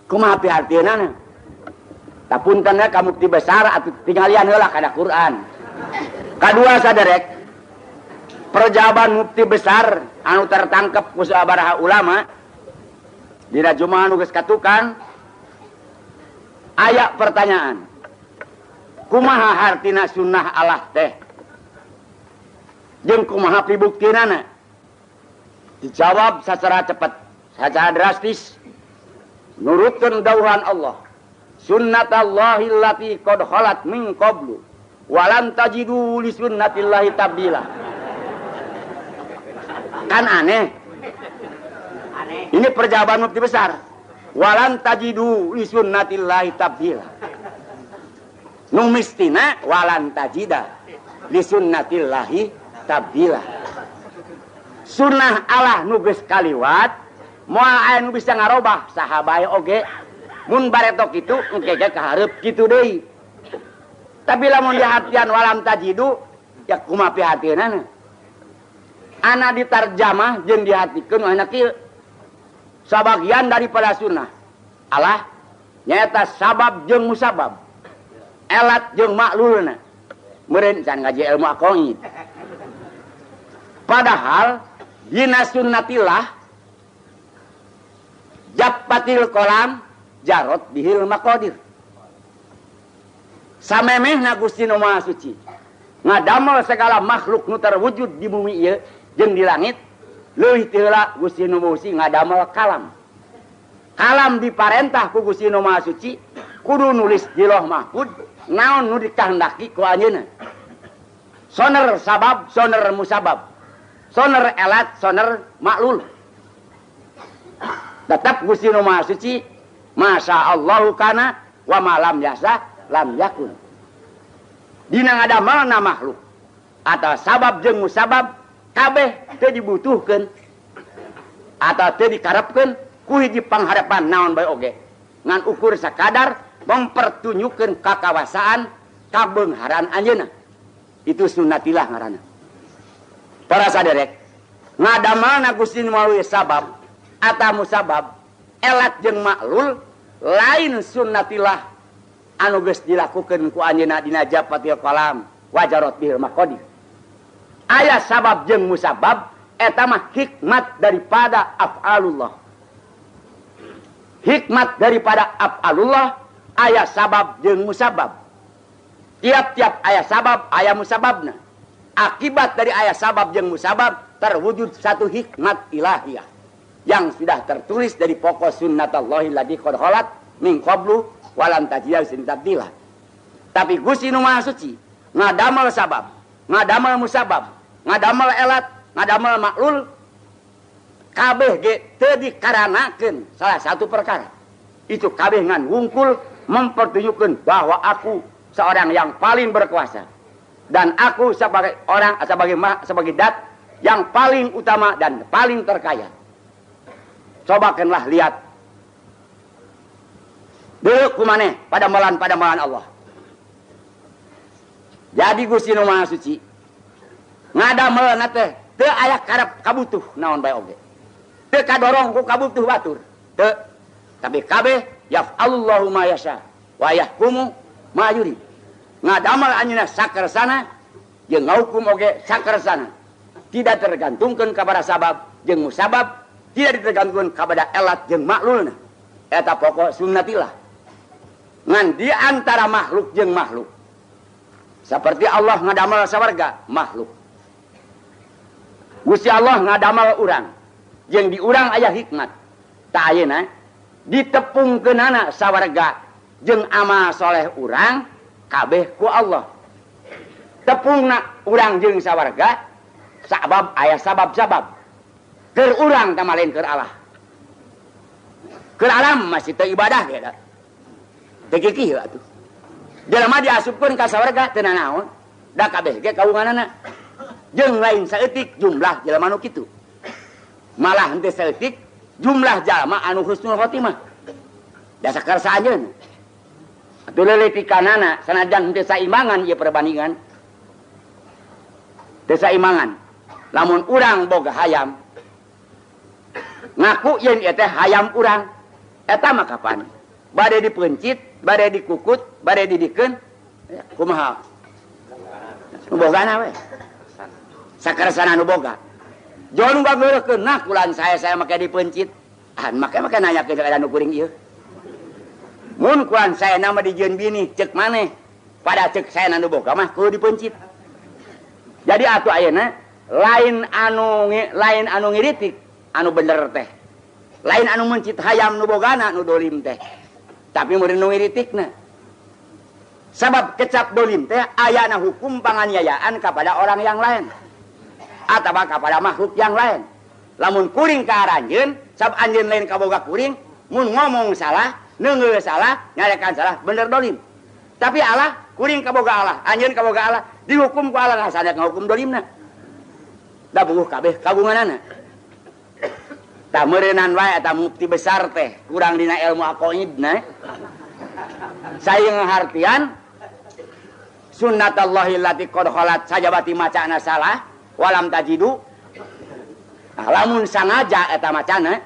Kumaha pihartieunana? Tah, punten ka mufti besar atuh, tinggalian heula kana Quran. Kadua, saderek, perjawaban mufti besar anu tertangkep ku sabaraha ulama dina Jumaah nu geus katukang, aya pertanyaan, kumaha hartina sunnah Allah teh jeung kumaha pibuktinana? Dijawab secara cepat, secara drastis, nurutkeun dawuhan Allah, "Sunnatallahi allati qad khalat min qablu walan tajidu li sunnatillahi tabdila." Kan aneh ini perjawaban mufti besar. "Walan tajidu li sunnatillahi tabdila," nu mistina "walan tajida li sunnatillahi tabdila." Sunnah Allah nu geus kaliwat moal aya nu bisa ngarobah, saha bae oge. Mun bareto kitu, engke ge kahareup kitu deui. Tapi lamun dihartian "walam tajidu", ya kumaha pihartieunana? Ana ditarjamah jeung dihartikeun anu kieu, sabagian daripada sunnah Allah nyaeta sabab jeung musabab, elat jeung maklulna. Meureun can ngaji ilmu aqaid. Padahal dina sunnatillah, "jaffatil qolam jarot bihil maqadir." Samemehna Gusti Nu Maha Suci ngadamel segala makhluk nu terwujud di bumi ieu jeung di langit, leuwih ti heula Gusti Nu Maha Suci ngadamel kalam. Kalam diparentah ku Gusti Nu Maha Suci kudu nulis di Loh Mahfud naon nu dikahendaki ku anjeunna. Soner sabab, soner musabab, soner elat, soner maklul. Tetap Gusti Nu Maha Suci, "Masya Allahu kana wa ma lam yasya lam yakun." Dina ngadamelna makhluk atau sabab jeung musabab, kabeh teu dibutuhkeun atau teu dikarepkeun ku hiji pangharapan naon bae oge, ngan ukur sakadar mempertunjukkeun kakawasaan, kabeungharan anjeunna. Itu sunnatillah ngaranna. Para saderek, ngadamelna Gusti melalui sabab atau musabab, elat jeung maklul, lain sunnatillah anu geus dilakukeun ku anjeunna dina "jaffatil qalam wajarot bihil maqadir". Aya sabab jeung musabab, eta mah hikmat daripada af'alullah. Hikmat daripada af'alullah aya sabab jeung musabab. Tiap-tiap aya sabab, aya musababna. Akibat dari aya sabab jeung musabab terwujud satu hikmat ilahiyah yang sudah tertulis dari pokok "sunnatallahi allati qad khalat min qablu walan tajida tabdila". Tapi Gusti Nu Maha Suci ngadamel sabab, ngadamel musabab, ngadamel elat, ngadamel maklul, kabeh ge teu dikaranakeun salah satu perkara. Itu kabeh ngan wungkul mempertunjukkan bahwa aku seorang yang paling berkuasa dan aku sebagai orang, sebagai sebagai dat yang paling utama dan paling terkaya. Cobakanlah lihat dulu kumaneh padamelan padamelan Allah. Jadi Gusti Nu Maha Suci ngadamelna teh teu aya karep kabutuh naon bae oge. Teu kadorong ku kabutuh batur. Teu. Tapi kabeh "yaf'alullahu ma yasha wa yahkumu ma yurid." Ngadamel anjeunna sakersana jeung ngahukum oge sakersana. Tidak tergantungkeun kepada sabab jeung musabab, tidak ditergantungkeun kepada elat jeung maklulna. Eta pokok sunnatillah. Ngan di antara makhluk jeung makhluk, seperti Allah ngadamel sawarga, makhluk. Gusti Allah ngadamel urang. Jeung di urang aya hikmat. Tah, ayeuna ditepungkeunana sawarga jeung amal soleh urang kabeh ku Allah. Tepungna urang jeung sawarga sabab aya sabab-sabab. Keur urang tah, lain keur Allah. Keur alam masih teu ibadah ge da. Teu kikih atuh. Jelema diasupkeun ka sawarga teu nanaon, da kabeh ge kaunganana. Jeung lain saeutik jumlah jelema nu kitu. Malah henteu saeutik jumlah jalma anu husnul khotimah. Da sakersa anjeun. Atuh leuletikanana sanajan henteu saimbangan ieu perbandingan. Teu saimbangan. Lamun urang boga hayam, ngaku yen ieu teh hayam urang. Eta mah kapan? Bade dipeuncit, bade dikukut, bade didikeun, kumaha? Nu bogana we. Sakaresana nu boga. Jon bageurekeun nah kulan saya make dipeuncit. Ah make make nanyakeun ka nu kuring ieu. Mun kulan saya nama dijieun bini ceuk maneh. Pada ceuk saya nu boga mah kudu dipeuncit. Jadi atuh ayeuna lain anu ngiritik anu bener teh. Lain anu mencit hayam nu bogana nu dolim teh. Tapi meureun nu ngiritikna. Sabab kecap dolim teh ayana hukum penganiayaan kepada orang yang lain atau kepada makhluk yang lain. Lamun kuring ka aranjeun, sab anjeun lain kaboga kuring, mun ngomong salah, neungeul salah, nyarekan salah, bener dolim. Tapi Allah kuring kaboga Allah, anjeun kaboga Allah, dihukum ku Allah sanes ngahukum dolimna. Da buguh kabeh kagunganana. Tah meureunan wae eta mufti besar teh kurang dina ilmu aqaidna. Saing hartian sunnatullahi allati qad khalat sajabati macana salah walam tajidu. Nah, lamun sangaja eta macana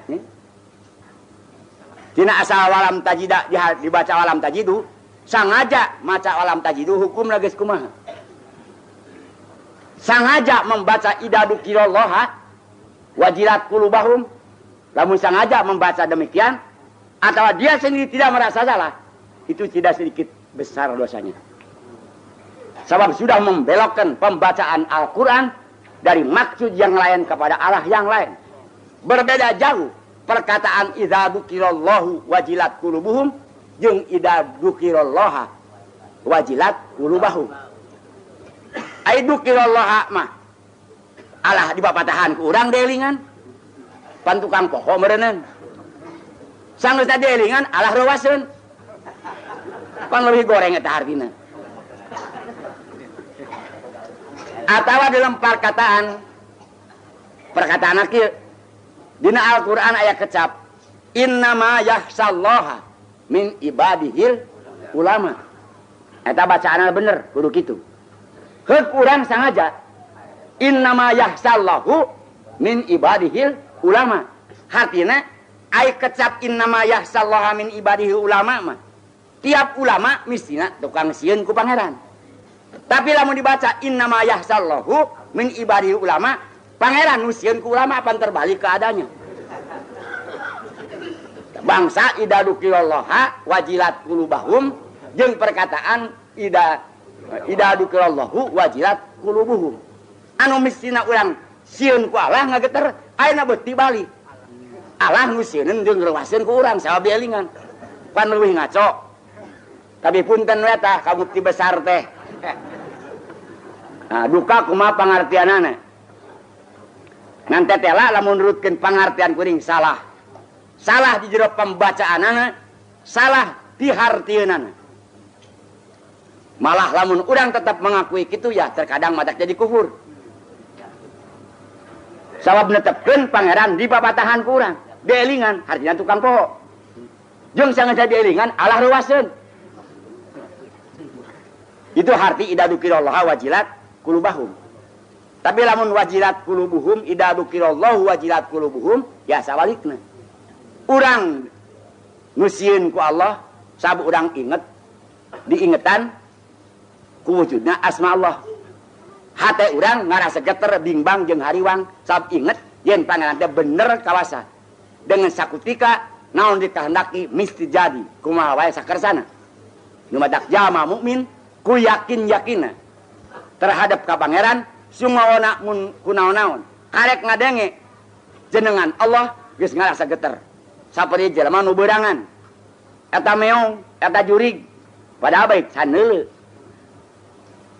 tina asal walam tajida dibaca walam tajidu, sangaja maca walam tajidu hukumna geus kumaha? Sangaja membaca idza dzukirallaha wajilat qulubahum, lamun sangaja membaca demikian atau dia sendiri tidak merasa salah, itu tidak sedikit besar dosanya. Sebab sudah membelokkan pembacaan Al-Quran dari maksud yang lain kepada arah yang lain. Berbeda jauh perkataan idza dzukirallahu wajilat qulubuhum jeung idza dzukirallaha wajilat qulubahum. Ai dzukirallaha mah Allah dipapatahan ku urang delingan. Pan tukang poho meureunnan. Sanggeus delingan Allah reuwaseun. Pan leuwih goreng eta artina. Atawa dalam perkataan kieu dina Al-Qur'an aya kecap innama yakhshallaha min ibadihil ulama. Eta bacaanna bener kudu kitu. Heuk urang sangaja innama yakhshallahu min ibadihil ulama. Hartina ai kecap innama yakhshallaha min ibadihil ulama mah tiap ulama mistina tukang sieun ku pangeran. Tapi lamun dibaca innama yahsallahu min ibadihi ulama, pangeran nu sieun ku ulama apan terbalik keadaannya. Bangsa idza dzukirallaha wajilat qulubahum jeung perkataan idza dzukirallahu wajilat qulubuhum. Anu mistina urang sieun ku Allah ngageter, ayeuna beuti balik. Allah nu sieuneun jeung reuwaseun ku urang sabab dielingan. Pan leuwih ngaco. Tapi punten we tah ka mufti besar teh. Nah, duka kumaha pangartianana. Ngan tetela lamun nurutkeun pangartian kuring salah. Salah di jero pembacaanana, salah di hartieunana. Malah lamun urang tetap mengakui kitu ya terkadang matak jadi kufur. Sabab netepkeun pangeran di papatahan ku urang, dielingan artinya tukang poho. Jeung sangeus dielingan Allah reuwaseun. Itu arti idza dzukirallaha wajilat qulubahum. Tapi lamun wajilat qulubuhum idza dzukirallahu wajilat qulubuhum ya sawalikna. Urang nu sieun ku Allah sabab urang inget diingetan ku wujudna asma Allah. Hate urang ngarasa geter bingbang jeung hariwang sabab inget yen pangeran teh bener kawasa. Dengan sakutika naon dikahendaki misti jadi kumaha wae sakersana. Nu matak jalma mukmin ku yakin-yakina terhadap ka pangeran sumawana mun kunaon-naon karek ngadenge jenengan Allah geus ngarasa geter saperti jelema nu beurangan eta meong eta jurig padahal baik saneuleu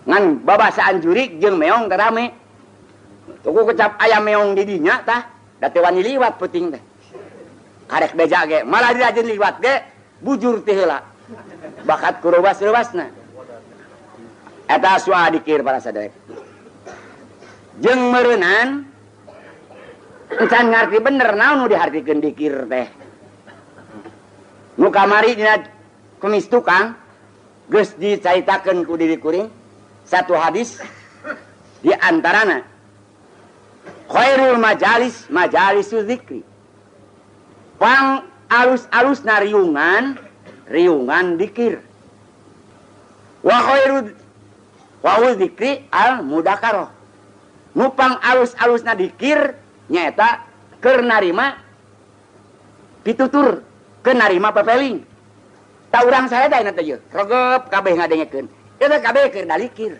ngan babasaan jurig jeung meong teh rame tuku kecap aya meong di dinya tah da teu wani liwat peuting teh karek beja ge malah dirajin liwat ge bujur teh heula bakat ku reuwas-reuwasna. Eta soal dikir para saderek. Jeung meureunan encan ngarti bener naon nu dihartikeun dikir teh. Nu kamari dina kemis tukang geus dicaritakeun ku diri kuring satu hadis di antarana khairul majalis majalisu zikri. Pang Alus-alusna riungan, riungan dikir. Wa khairu wa dzikri al mudakaroh. Nupang alus-alusna dikir nyaeta keur narima pitutur, keur narima pepeling. Ta urang sareda ayeuna teh ieu, regep kabeh ngadengekeun. Eta kabeh keur dalikir.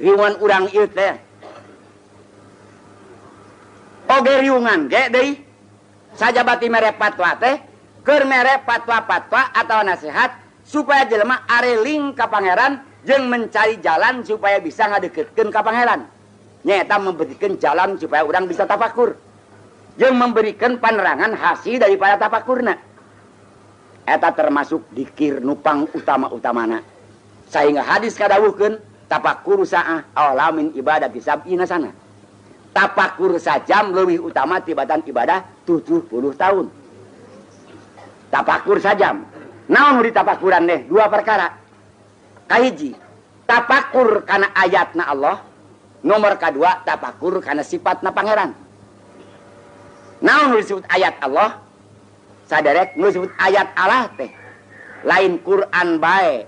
Riungan urang ieu teh. Oge riungan ge deui sajabati mere fatwa teh keur mere fatwa-fatwa atau nasihat supaya jelema areling ka pangeran jeung mencari jalan supaya bisa ngadeukeutkeun ka pangeran. Nyaeta memberikan jalan supaya urang bisa tafakur. Jeung memberikan panerangan hasil daripada tafakurna. Eta termasuk dikir nupang utama-utamana. Sehingga hadis kadawuhkeun tafakur saah awlamin ibadah sab'ina sana. Tafakur sajam leuwih utama tibatan ibadah 70 tahun. Tafakur sajam. Naon nu ditafakuran deh? Dua perkara. Kahiji, tafakur kana ayatna Allah. Nomor kadua, tafakur kana sifatna pangeran. Naon nu disebut ayat Allah? Saderek nu disebut ayat Allah teh lain Quran bae.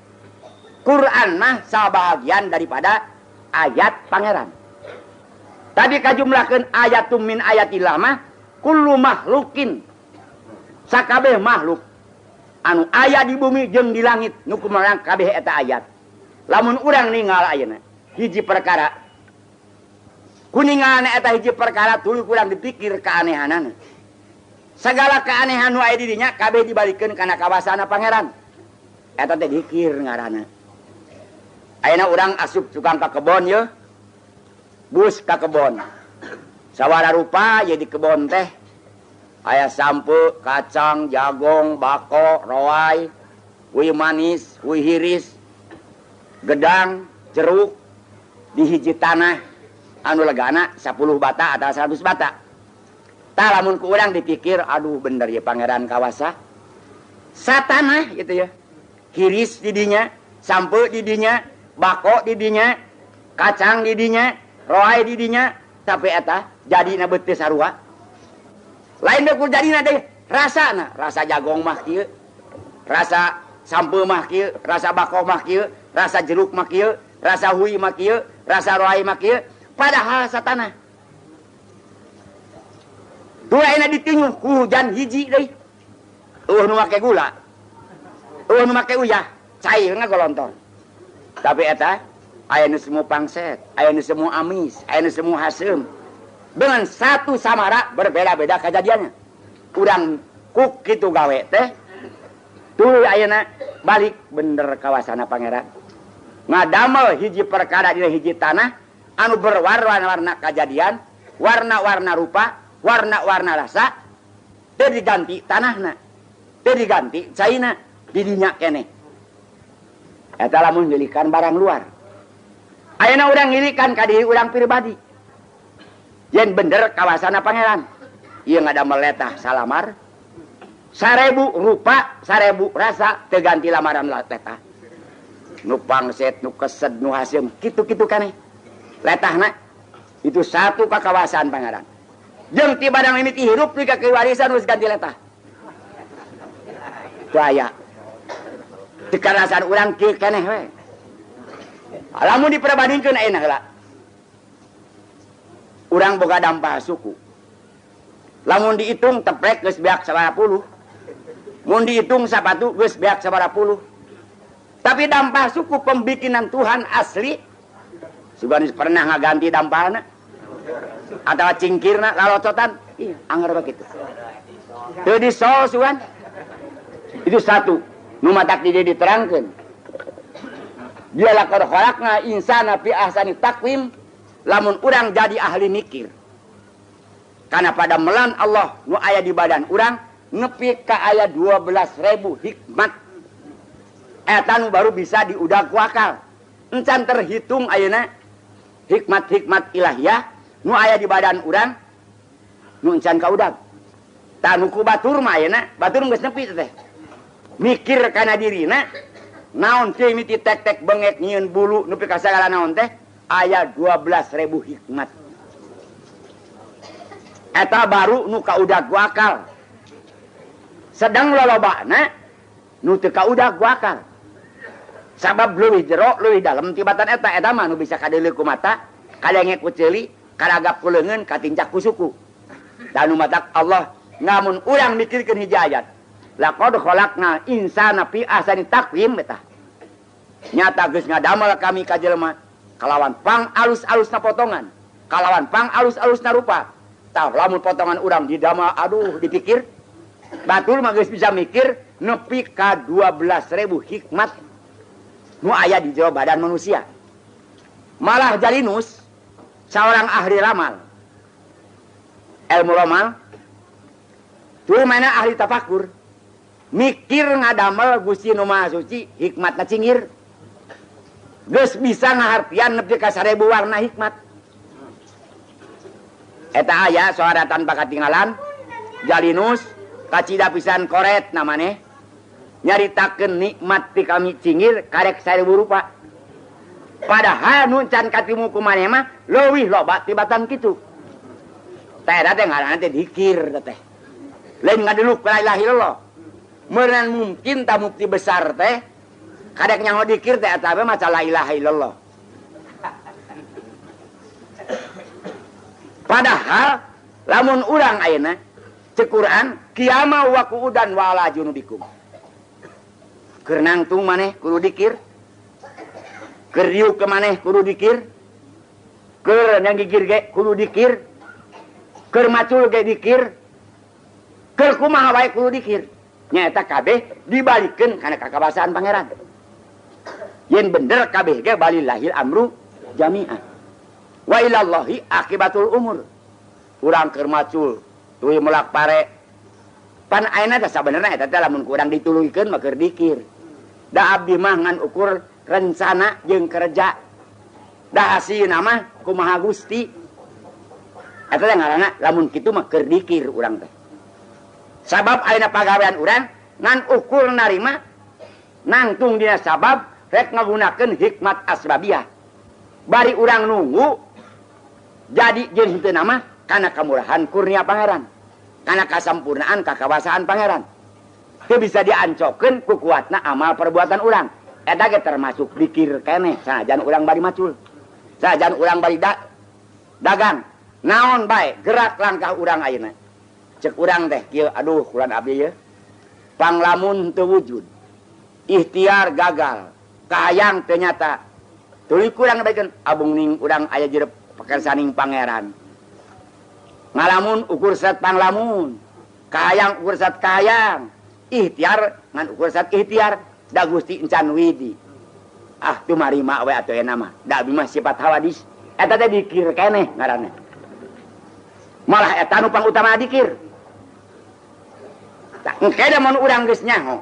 Quran mah sabahagian daripada ayat pangeran. Tadi kajumlahkeun ayatum min ayatillah mah kullu makhlukin. Sakabeh makhluk anu aya di bumi jeung di langit nu kumaha kabeh eta ayat. Lamun urang ningal ayeuna hiji perkara kuningalna eta hiji perkara tuluy kurang dipikir keanehanana. Segala keanehan nu aya di dinya kabeh dibalikeun kana kawasana pangeran. Eta teh dikir ngaranna. Ayeuna urang asup tukang ka kebon yeuh. Bus ka kebon. Sawara rupa ye di kebon teh. Aya sampe, kacang, jagong, bako, roai, hui manis, hui hiris, gedang, jeruk di hiji tanah anu legana 10 bata atau 100 bata. Tah lamun ku urang dipikir, aduh bener ya pangeran kawasa. Satanah gitu ya. Hiris di dinya, sampe di dinya, bako di dinya, kacang di dinya, roai di dinya, tapi eta jadina beuteus sarua. Lain deui jadina deui, rasana, rasa jagong mah kieu, rasa sampe mah kieu, rasa bako mah kieu, rasa jeruk mah kieu, rasa hui mah kieu, rasa roai mah kieu, padahal satanah. Dua ayeuna ditinju ku hujan hiji deui. Eueuh nu make gula. Eueuh nu make uyah, cair ngagolontor. Tapi eta aya nu semu pangset, aya nu semu amis, aya nu semu haseum. Dengan satu samara berbeda-beda kejadiannya. Urang kuk kitu gawe teh tuluy ayeuna balik bener kawasana pangeran. Ngadamel hiji perkara dina hiji tanah anu berwarna-warna kejadian, warna-warna rupa, warna-warna rasa, teu diganti tanahna, teu diganti caina, di dinya keneh. Eta lamun ngilikan barang luar. Ayeuna urang ngilikan ka diri urang pribadi. Yen bener kawasana pangeran. Ieu ngadamel letah salamar 1000 rupa, 1000 rasa teu ganti lamaran letah. Nu pangset, nu kesed, nu haseum, kitu-kitu kaneh. Letahna itu satu kakawasan pangeran. Jeung ti badang mimiti hirup ka kewarisan geus ganti letah. Teu aya. Teu karasan urang kieu keneh we. Lamun diperbandingkeun ayeuna heula. Urang boga dampah suku. Lamun dihitung teplek geus beak sabaraha puluh. Mun dihitung sapatu geus beak sabaraha puluh. Tapi dampah suku pembikinan Tuhan asli sugan pernah ngaganti dampahna atawa cingkirna lalocotan, iya anger begitu. Teu disol sugan. Itu satu nu matak di dieu diterangkeun. Dia laqad khalaqna insana fi ahsani taqwim. Lamun urang jadi ahli mikir. Karena pada melan Allah nu aya di badan urang nepi ka aya 12.000 hikmat. Eta nu baru bisa diudag ku akal. Encan terhitung ayeuna hikmat-hikmat ilahiyah nu aya di badan urang nu encan kaudag. Tah nu ku batur mah ayeuna, batur geus nepi teh. Mikir kana dirina naon teh miti tek-tek bengek nyieun bulu nepi ka sagala naon teh aya 12.000 hikmat. Eta baru nu kaudag ku akal. Sedang lolobana nu teu kaudag ku akal. Sabab leuwih jero, leuwih dalem tibatan eta, eta mah nu bisa kadeuleu ku mata, kadenge ku ceuli, karagap ku leungeun, katincak ku suku. Tah nu matak Allah ngamun urang mikirkeun hiji ayat, laqad khalaqnal insana fi ahsani taqwim eta. Nyata geus ngadamel kami ka jelema kalawan pang alus-alusna potongan, kalawan pang alus-alusna rupa. Tah lamun potongan urang didamel aduh dipikir, batur mah geus bisa mikir nepi ka 12.000 hikmat nu aya di jero badan manusia. Malah Jalinus seorang ahli ramal, ilmu ramal, tuluy mana ahli tafakur, mikir ngadamel Gusti Nu Maha Suci hikmatna cingir. Geus bisa ngahartian nepi ka 1000 warna hikmat. Eta aya suara tanpa katinggalan Jalinus kacida pisan koret namane nyaritakeun nikmat ti kami cingir karek 1000 rupa. Padahal nu can katimu ku maneh mah leuwih loba tibatan kitu. Teh eta teh ngaranna teh dikir teh. Lain ngadeluk la ilaha illallah. Meureun mungkin ta mukti besar teh kadek nyaho dikir teh eta we maca la ilaha illallah. Padahal lamun urang ayeuna cek Quran qiyama wa qu'udan wa ala junubikum. Keur nangtung maneh kudu dikir. Keur diuk ke maneh kudu dikir. Keur nyanggigir ge kudu dikir. Keur macul ge dikir. Keur kumaha wae kudu dikir. Nyaeta kabeh dibalikeun kana kakawasaan pangeran. Yen bener kabeh ge balillahil amru jami'an. Wa ilallahi akibatul umur. Urang keur macul tuluy melak pare. Pan ayeuna teh sabenerna eta teh lamun ku urang dituluykeun mah keur dikir. Da abdi mah ngan ukur rencana jeung kerja. Da hasilna mah kumaha Gusti. Eta teh ngaranna lamun kitu mah keur dikir urang teh. Sabab ayeuna pagawean urang ngan ukur narima nangtung dina sabab rek ngagunakeun hikmat asbabiyah. Bari urang nunggu jadi jeung henteu mah kana kamurahan kurnia pangeran, kana kasampurnaan kakawasaan pangeran. Teu bisa diancokeun ku kuatna amal perbuatan urang. Eta ge termasuk dikir keneh sanajan urang bari macul. Sanajan urang bari dagang. Naon bae gerak langkah urang ayeuna. Cek urang teh kieu aduh kulan abdi ye. Panglamun teu wujud. Ikhtiar gagal. Kahayang teu nyata. Tuluy kurang baikeun abung ning urang aya jerep pakersaning pangeran. Ngalamun ukur sat panglamun. Kahayang ukur sat kahayang. Ikhtiar ngan ukur sat ikhtiar. Da Gusti encan widi. Ah teu marima we atuh eta mah. Da abdi mah sifat hawadis. Eta teh dikir keneh ngaranna. Malah eta nu pangutama dikir. Tah engke da mun urang geus nyaho,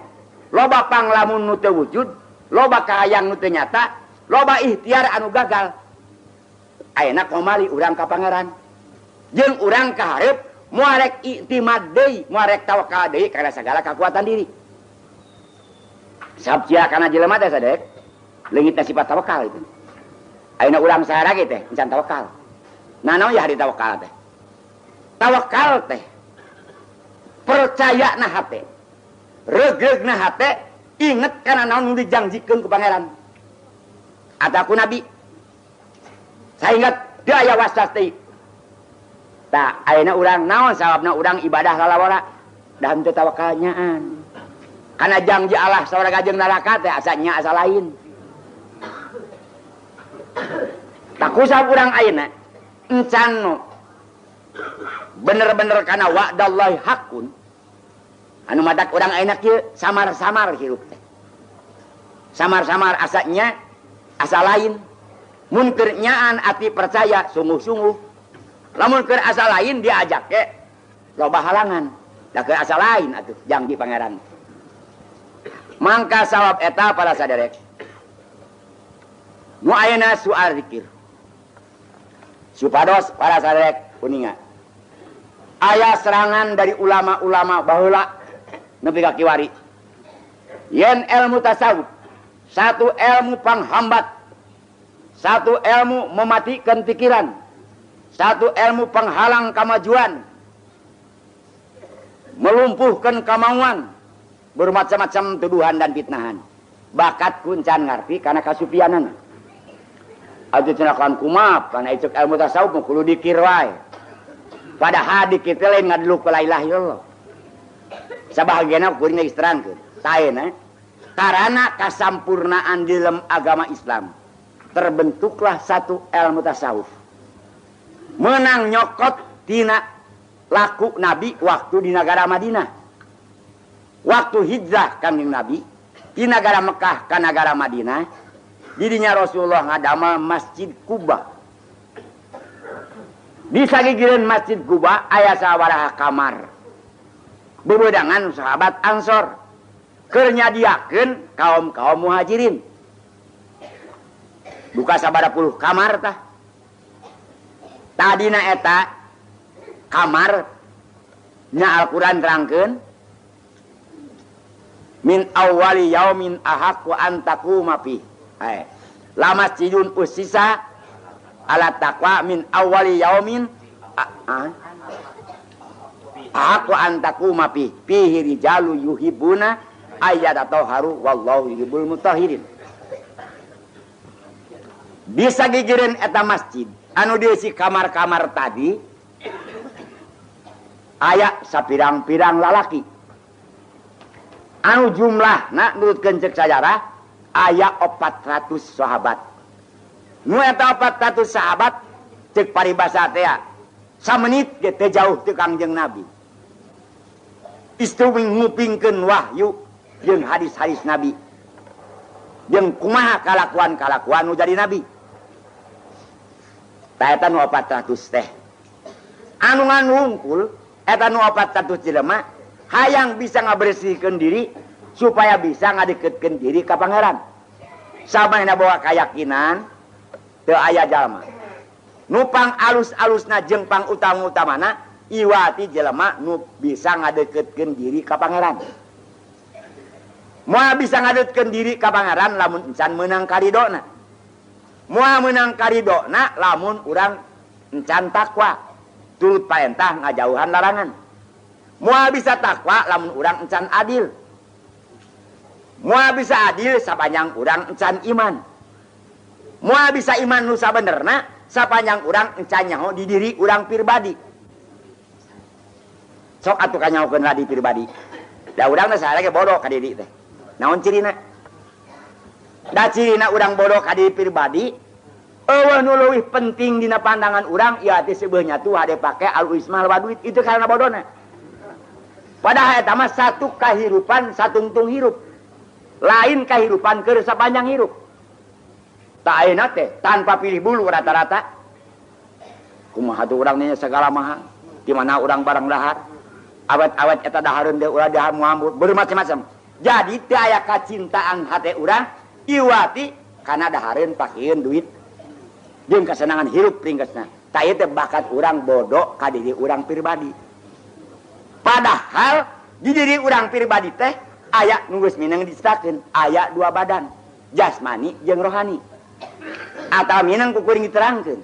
loba panglamun nu teu wujud, loba kahayang nu teu nyata, loba ikhtiar anu gagal. Ayeuna kamari urang ka pangeran. Jeung urang kahareup moal rek iktimad deui, moal rek tawakal deui kana sagala kakuatan diri. Sabab cia kana jelema teh sadek, leungitna sifat tawakal itu. Ayeuna urang sahara ge teh encan tawakal. Nah naon ya hari tawakal teh? Tawakal teh percaya na hate, reugreug na hate, inget kana naon nu dijangjikeun ku pangeran atau ku nabi. Sehingga teu aya waswas deui. Tah ayeuna urang naon sababna urang ibadah lalawara? Da henteu tawakal nyaan. Kana janji Allah sawarga jeung neraka teh asa nya asa lain. Tah kusab urang ayeuna encan nu bener-bener kana wa'dallahi haqqun. Anu matak urang ayeuna kieu samar-samar hirup teh. Samar-samar asanya asa lain. Mun keur nyaan ati percaya sungguh-sungguh. Lamun keur asa lain diajak ge loba halangan. Da keur asa lain atuh janji pangeran. Mangka sawab eta para saderek. Nu ayeuna soal zikir. Supados para saderek uninga. Aya serangan dari ulama-ulama baheula nepi ka kiwari. Yen ilmu tasawuf satu ilmu panghambat, satu ilmu mematikan pikiran, satu ilmu penghalang kemajuan. Melumpuhkan kemauan, bermacam-macam tuduhan dan fitnahan. Bakat kuncan ngarti karena kasupianan. Atuh cenah kan kumaha kana icuk ilmu tasawuf mah kudu dikir wae. Padahal dikir teh lain ngaduluk la ilaha illallah. Sabahagianna kuring geus terangkeun. Taena karana kasampurnaan di dalam agama Islam terbentuklah satu ilmu tasawuf. Menang nyokot tina laku Nabi waktu di negara Madinah. Waktu hijrah Kangjeng Nabi di negara Mekah ke negara Madinah, didinya Rasulullah ngadamel Masjid Quba. Di sagigireun Masjid Quba aya sabaraha kamar. Bebedangan sahabat Ansor keur nyadiakeun kaum-kaum Muhajirin. Duka sabaraha puluh kamar tah. Tadina eta kamar nya Al-Qur'an terangkeun min awwali yaumin ahaqqu an taquma fi. La masjidun ussisa ala taqwa min awwali yaumin ahaqqu an taquma fi fihi rijalu yuhibbuna ayyatatahharu wallahu yuhibbul mutahhirin. Bisa gigireun eta masjid anu diisi kamar-kamar tadi aya sapirang-pirang lalaki anu jumlahna nurutkeun cek sajarah aya 400 sahabat. Nu eta 400 sahabat cek paribasa teh samenit ge teu jauh teu Kangjeng Nabi. Istri ngupingkeun wahyu jeung hadis-hadis Nabi. Jeung kumaha kalakuan-kalakuan nu jadi Nabi. Tah eta nu 400 teh. Anu ngan wungkul eta nu 400 jelema hayang bisa ngabersihkeun diri supaya bisa ngadeketkeun diri ka Pangeran. Samanehna bawa keyakinan teu aya jalma. Nu pang alus-alusna jeung pang utama-utamana iwati jelema nu bisa ngadeketkeun diri ka Pangeran. Moal bisa ngadeketkeun diri ka Pangeran lamun encan meunang karidona. Moal meunang karidona lamun urang encan takwa, turut parentah ngajauhan larangan. Moal bisa takwa lamun urang encan adil. Moal bisa adil sapanjang urang encan iman. Moal bisa iman nu sabenerna sapanjang urang encan nyaho di diri urang pribadi. Sok atuh kanyahokeun di pribadi. Da urang teh saha ge bodoh ka diri teh. Naon cirina? Da cirina urang bodoh ka diri pribadi, eueuh nu leuwih penting dina pandangan urang ieu teh seubeuh nyatu hade pake al-ismal wa duit itu karena bodona. Padahal eta mah satu kahirupan satungtung hirup. Lain kahirupan keur sapanjang hirup. Tak ayeuna teh tanpa pilih bulu rata-rata. Kumaha tuh urang nya segala mahal. Di mana urang barang dahar. Awet-awet eta dahareun deui ulah dahar muambut bermacam-macam. Jadi teu aya kacintaan hate urang iwati kana dahareun pakieun duit jeung kasenangan hirup ringkesna. Tah ieu teh bakat urang bodoh ka diri urang pribadi. Padahal di diri urang pribadi teh aya nu geus mineng diciptakeun, aya dua badan, jasmani jeung rohani. Atawa mineng ku kuring diterangkeun.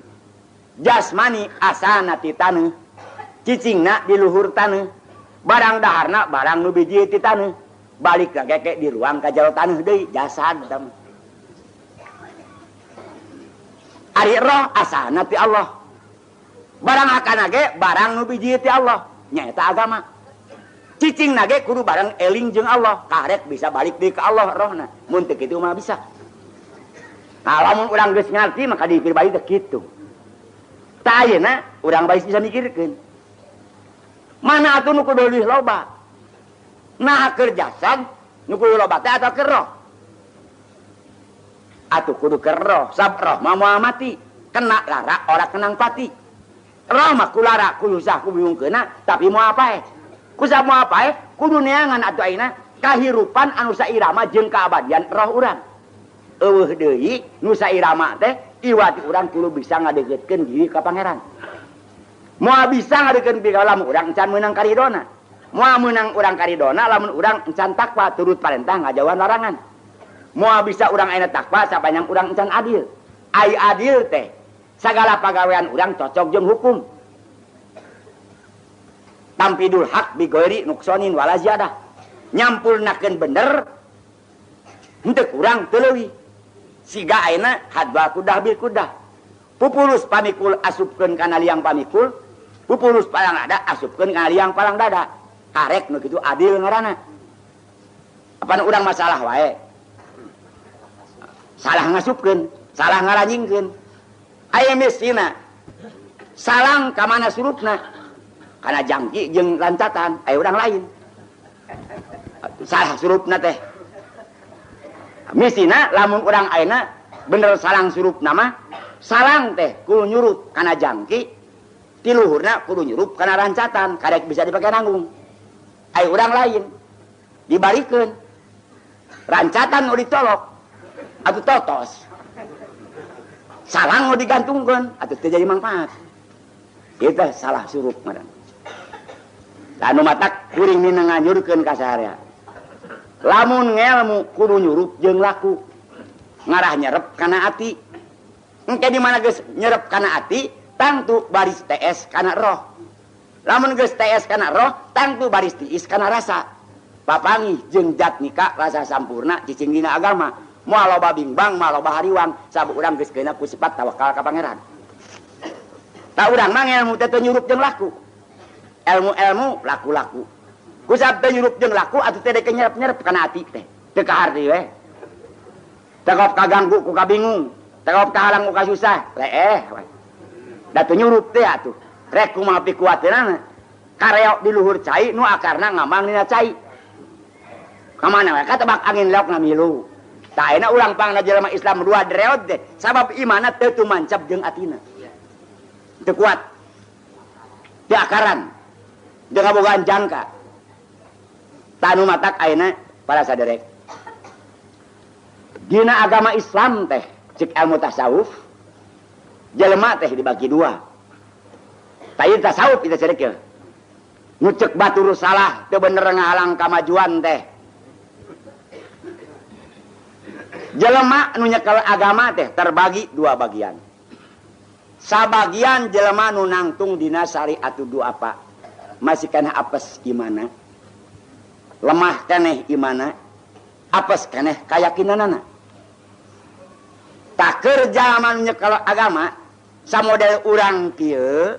Jasmani asana ti taneuh, cicingna di luhur taneuh, barang daharna barang nu biji ti taneuh, balik ka keke di ruang ka jero taneuh deui jasad eta mah. Ari roh asana ti Allah. Barang akana ge barang nu biji ti Allah, nyaeta agama. Cicing nage kudu bareng eling jeung Allah, karek bisa balik deui ka Allah rohna. Mun teu kitu mah bisa. Nah, lamun urang geus ngarti maka di pribadi teh kitu. Tah ayeuna urang bae bisa mikirkeun. Mana atuh nu kudu leuwih loba? Nah keur jasad nu kudu loba teh atau keur roh? Atuh kudu keur roh, sab roh mah moal mati. Kena lara ora kenang pati. Roh mah kulara ku susah ku bingungkeunna tapi moal paeh. Ku moal paeh kudu neangan atuh ayeuna kahirupan anu sairama jeung kaabadian roh urang. Eueuh deui nu sairama teh iwati urang kudu bisa ngadeukeutkeun diri ka Pangeran. Moal bisa ngadeukeutkeun diri lamun urang encan meunang karidona. Moal meunang urang karidona lamun urang encan takwa turut parentah ngajauhan larangan. Moal bisa urang ayeuna takwa sapanjang urang encan adil. Ai adil teh sagala pagawean urang cocok jeung hukum. Tampidul hak bi ghairi nuqsanin wala ziyadah. Nyampurnakeun bener henteu kurang teu leuwih. Siga ayeuna hadwa kudah bil kudah. Pupulus pamikul asupkeun kana liang pamikul, pupulus palang dada asupkeun kana liang palang dada. Karek nu kitu adil ngaranna. Apan urang masalah wae. Salah ngasupkeun, salah ngaranjingkeun. Aya mistina salang ka mana surupna? Kana jangki jeung lancatan, aya urang lain. Salah surupna teh. Mistina lamun urang ayeuna bener salang surupna mah, salang teh kudu nyurup kana jangki, ti luhurna kudu nyurup kana rancatan, karek bisa dipake nanggung. Aya urang lain dibarikeun. Rancatan nu dicolok atuh totos. Salang nu digantungkeun atuh teu jadi manfaat. Ieu teh salah surup ngaranna. Anu matak kuring minang nganyurkeun ka saarea. Lamun ngelmu kudu nyurup jeung laku. Ngarah nyerep kana ati. Engke di mana geus nyerep kana ati, tangtu baris TS kana roh. Lamun geus TS kana roh, tangtu baris tiis kana rasa. Papanggih jeung jatmika rasa sampurna cicing dina agama. Moal loba bingbang, moal loba hariwang, sabab urang geus keuna ku sifat tawakal ka Pangeran. Ta urang mah ngelmu teh teu nyurup jeung laku. Elmu-elmu laku-laku. Ku sabab teu nyurup jeung laku atuh teh dek nyerep-nyerep kana ati teh. Teu kaharti we. Teu kaganggu ku kabingung, teu kahalang ku kasusah, leeh we. Da teu nyurup teh atuh. Rek kumaha pikuateunana? Kareok di luhur cai nu akarna ngamang dina cai. Kamana we katebak angin leok ngamilu. Tah ayeuna urang pangna jelema Islam dua dreot teh sabab imanna teu tumancap jeung atina. Teu kuat. Teu akaran. Teu ngabogaan jangka. Tah nu matak ayeuna para saderek. Dina agama Islam teh cek ilmu tasawuf jelema teh dibagi dua. Tah ieu tasawuf ieu cerek ieu. Nu cek batur salah teu bener ngahalang kamajuan teh. Jelema nu nyekel agama teh terbagi dua bagian. Sabagian jelema nu nangtung dina syariat dua apa? Masih keneh apes imana? Lemah keneh imana? Apes keneh kayakinanana? Tak kerja nu nyekel agama samodel urang kieu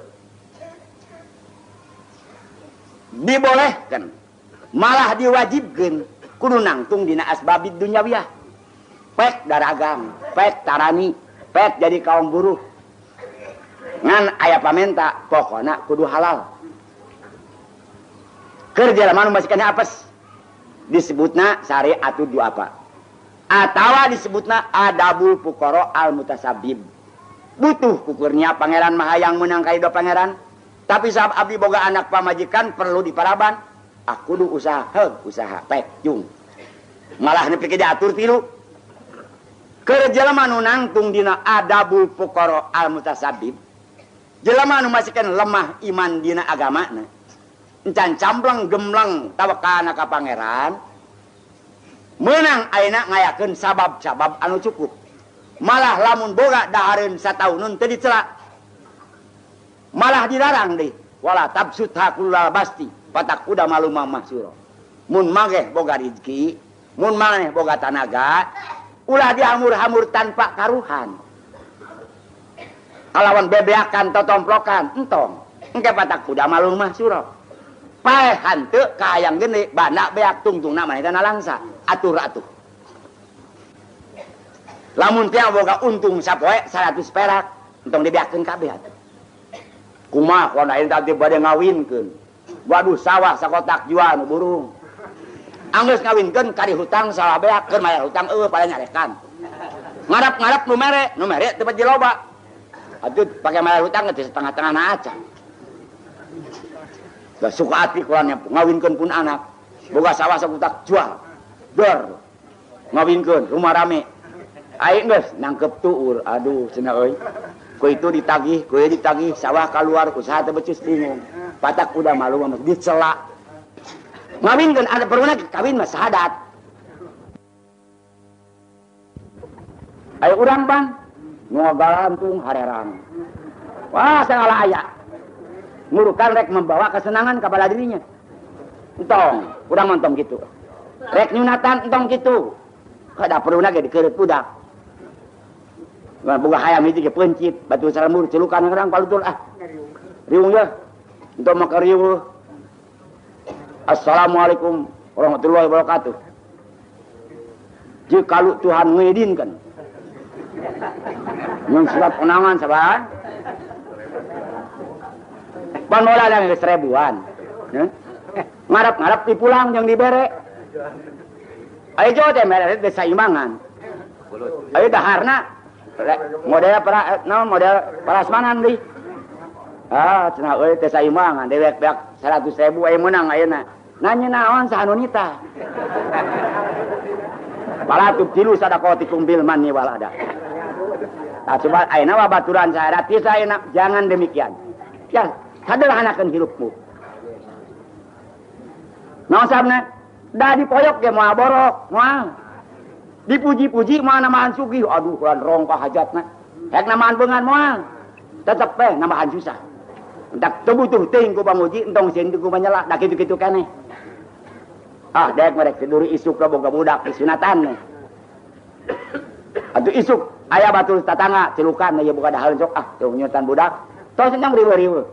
dibolehkan, malah diwajibkeun kudu nangtung dina asbabid dunyawiyah. Pek daragang, pek tarani, pek jadi kaum buruh. Ngan aya pamenta, pokona kudu halal. Keur jelema nu masih keneh apes disebutna syariatud du'afa. Atawa disebutna adabul fuqara al mutasabib. Butuh kukurnya pangeran mahayang meunang ka hidup pangeran. Tapi sabab abdi boga anak pamajikan perlu diparaban, aku kudu usaha, heug usaha pek jung. Malah nepi ka diatur tilu. Keur jelema nu nangtung dina adabul fuqara al mutasabib, jelema nu masih keneh lemah iman dina agamana, encan campleng gemleng tawakalna ka pangeran, meunang ayeuna ngayakeun sabab-sabab anu cukup. Malah lamun boga dahareun satauneun teu dicela. Malah dilarang deui, wala tabsutha kullal basti fatakuda maluma mahsura. Mun mangeh boga rezeki, mun maneh boga tanaga, ulah dihamur-hamur tanpa karuhan. Kalawan bebeakan totomplokan entong. Engke patak kuda malung mahsura. Paeh hanteu kahayang gede, banda beak tungtungna maneh teh nalangsa. Atur atuh. Lamun tiang boga untung sapoe 100 perak, entong dibeakeun kabeh atuh. Kumaha kon ayeuna tadi bade ngawinkeun. Waduh sawah sakotak jual nu burung. Anggeus ngawinkeun kari hutang salah beak keur mayar hutang eueuh pada nyarekan. Ngarap-ngarap nu mere teu beuji loba. Atuh pake mayar hutang teh setengah-tengah na acan. Da suka ati kulannya ngawinkeun pun anak. Boga sawah sakotak jual. Dor. Ngawinkeun rumah rame. Aing geus nangkep tuur. Aduh cenah euy. Ku itu ditagih, ku ieu ditagih, sawah keluar, usaha teh becus bingung. Patak udah malu mah dicela. Ngawinkeun ada peruna kawin mah sahadat. Ayo urang bang, nu ngagantung harerang. Wah, sagala aya. Ngurukan rek membawa kesenangan kepada dirinya. Entong, urang mah entong kitu. Rek nyunatan entong kitu. Kada perlu ge dikeureup budak. Nah, boga hayam hiji ge peuncit, batu salembur celukan urang palutul ah. Riung ye. Entong mah riuh. Assalamualaikum warahmatullahi wabarakatuh. Jika Tuhan mengizinkan. Mun surat undangan sabar. Pan mola yang geus ribuan. Ngarap-ngarap dipulang jeung dibere. Ayo jauh teh mere teh saimbangan. Ayo daharna model para naon model parasmanan deui. Ah cenah euy teh saimbangan dewek beak 100.000 aya meunang ayeuna. Nanya naon saha nu nitah. Fala tubtilu sadaqatikum bil manni wal adha. Nah, coba ayeuna mah baturan saha ayeuna jangan demikian. Ya, sederhanakeun hirupmu. Naon sabna? Da dipoyok ge moal borok, moal. Dipuji-puji moal nambahan sugih, aduh kulan rongkah hajatna. Hek nambahan beungan moal. Tetep we nambahan susah. Entak teu butuh teuing ku pamuji, entong sieun ku panyela, da kitu-kitu keneh. Ah, dek merek tiduri isuk lah boga budak disunatan nih. Atuh isuk aya batur tatangga celukan ieu boga dahareun sok ah teu nyunatan budak. Tos nyang riweuh-riweuh.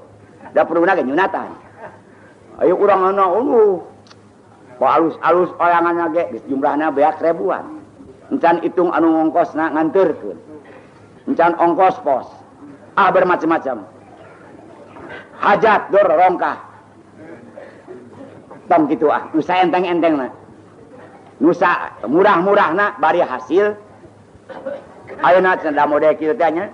Da perluna ge nyunatan. Ayo urang ana alus-alus oyanganna ge geus jumlahna beak ribuan. Encan hitung anu ngongkosna nganteurkeun. Encan ongkos pos. Ah bermacam-macam. Hajat dor rongkah. Tong gitu ah, nusa enteng-enteng na. Nusa murah-murah na bari hasil. Ayeuna cenah mode kieu teh nya.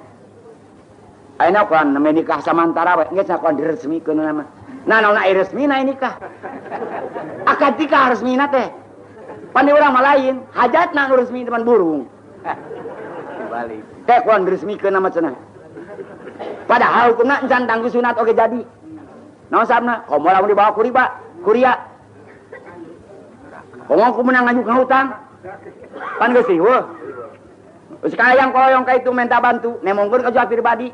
Ayeuna kuan name nikah samantara we, geus kuan diresmikeun nama. Nah naon aya resmina nikah. Akad nikah resmina teh. Pan di urang mah lain, hajatna nu resmi teman burung. Balik. Teh kuan diresmikeun nama cenah. Padahal hukumna encan tangguh sunat oge jadi. Naon sabna? Komo lamun dibawa ku riba. Kuria. Komo ku menang nganjuk ngahutang. Pan geus riweuh. Geus kayang koloyong ka itu minta bantu, nemongkeun ka jual pribadi.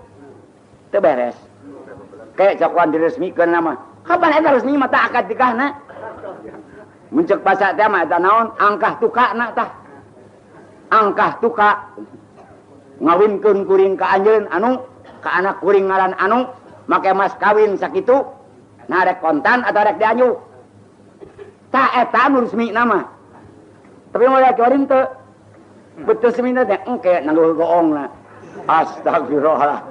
Teu beres. Kayak cakuan diresmikeun nama. Kapan eta resmi mah tah akad nikahna? Mun ceuk basa teh mah eta naon? Angkah tukana tah. Angkah tuka. Ngawinkeun kuring ka anjeun anu, ka anak kuring ngaran anu, make mas kawin sakitu. Nah rek kontan atau rek dianjuk. Tah eta anu resmi nama. Tapi mun rek kieu teu. Betul resmi teh engke nangguh goongna. Astagfirullah.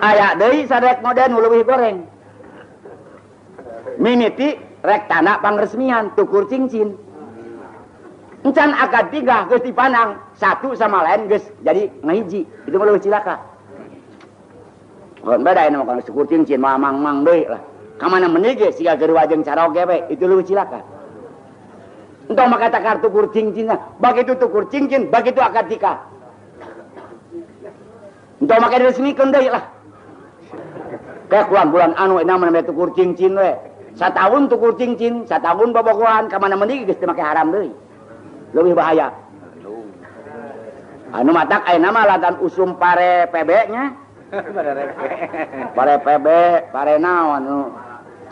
Aya deui sarek modern nu leuwih goreng. Mimiti rek tanda pangresmian tukur cincin. Encan akad tiga geus dipandang satu sama lain geus jadi ngahiji. Itu mah leuwih cilaka. Bukan beda ini makan syukur cincin mah mang-mang deui lah. Kamana meni ge siga gerua jeung caroge we, itu leuwih cilaka. Entong mah kata kartu tukur cincinna, begitu tukur cincin, begitu akad nikah. Entong mah diresmikeun deui lah. Kayak bulan-bulan anu namanya tukur cincin we. Satahun tukur cincin, satahun bobogohan, kamana meni geus teu make haram deui. Leuwih bahaya. Anu matak ayeuna mah lantaran usum pare PB nya. Pare PB, pare naon anu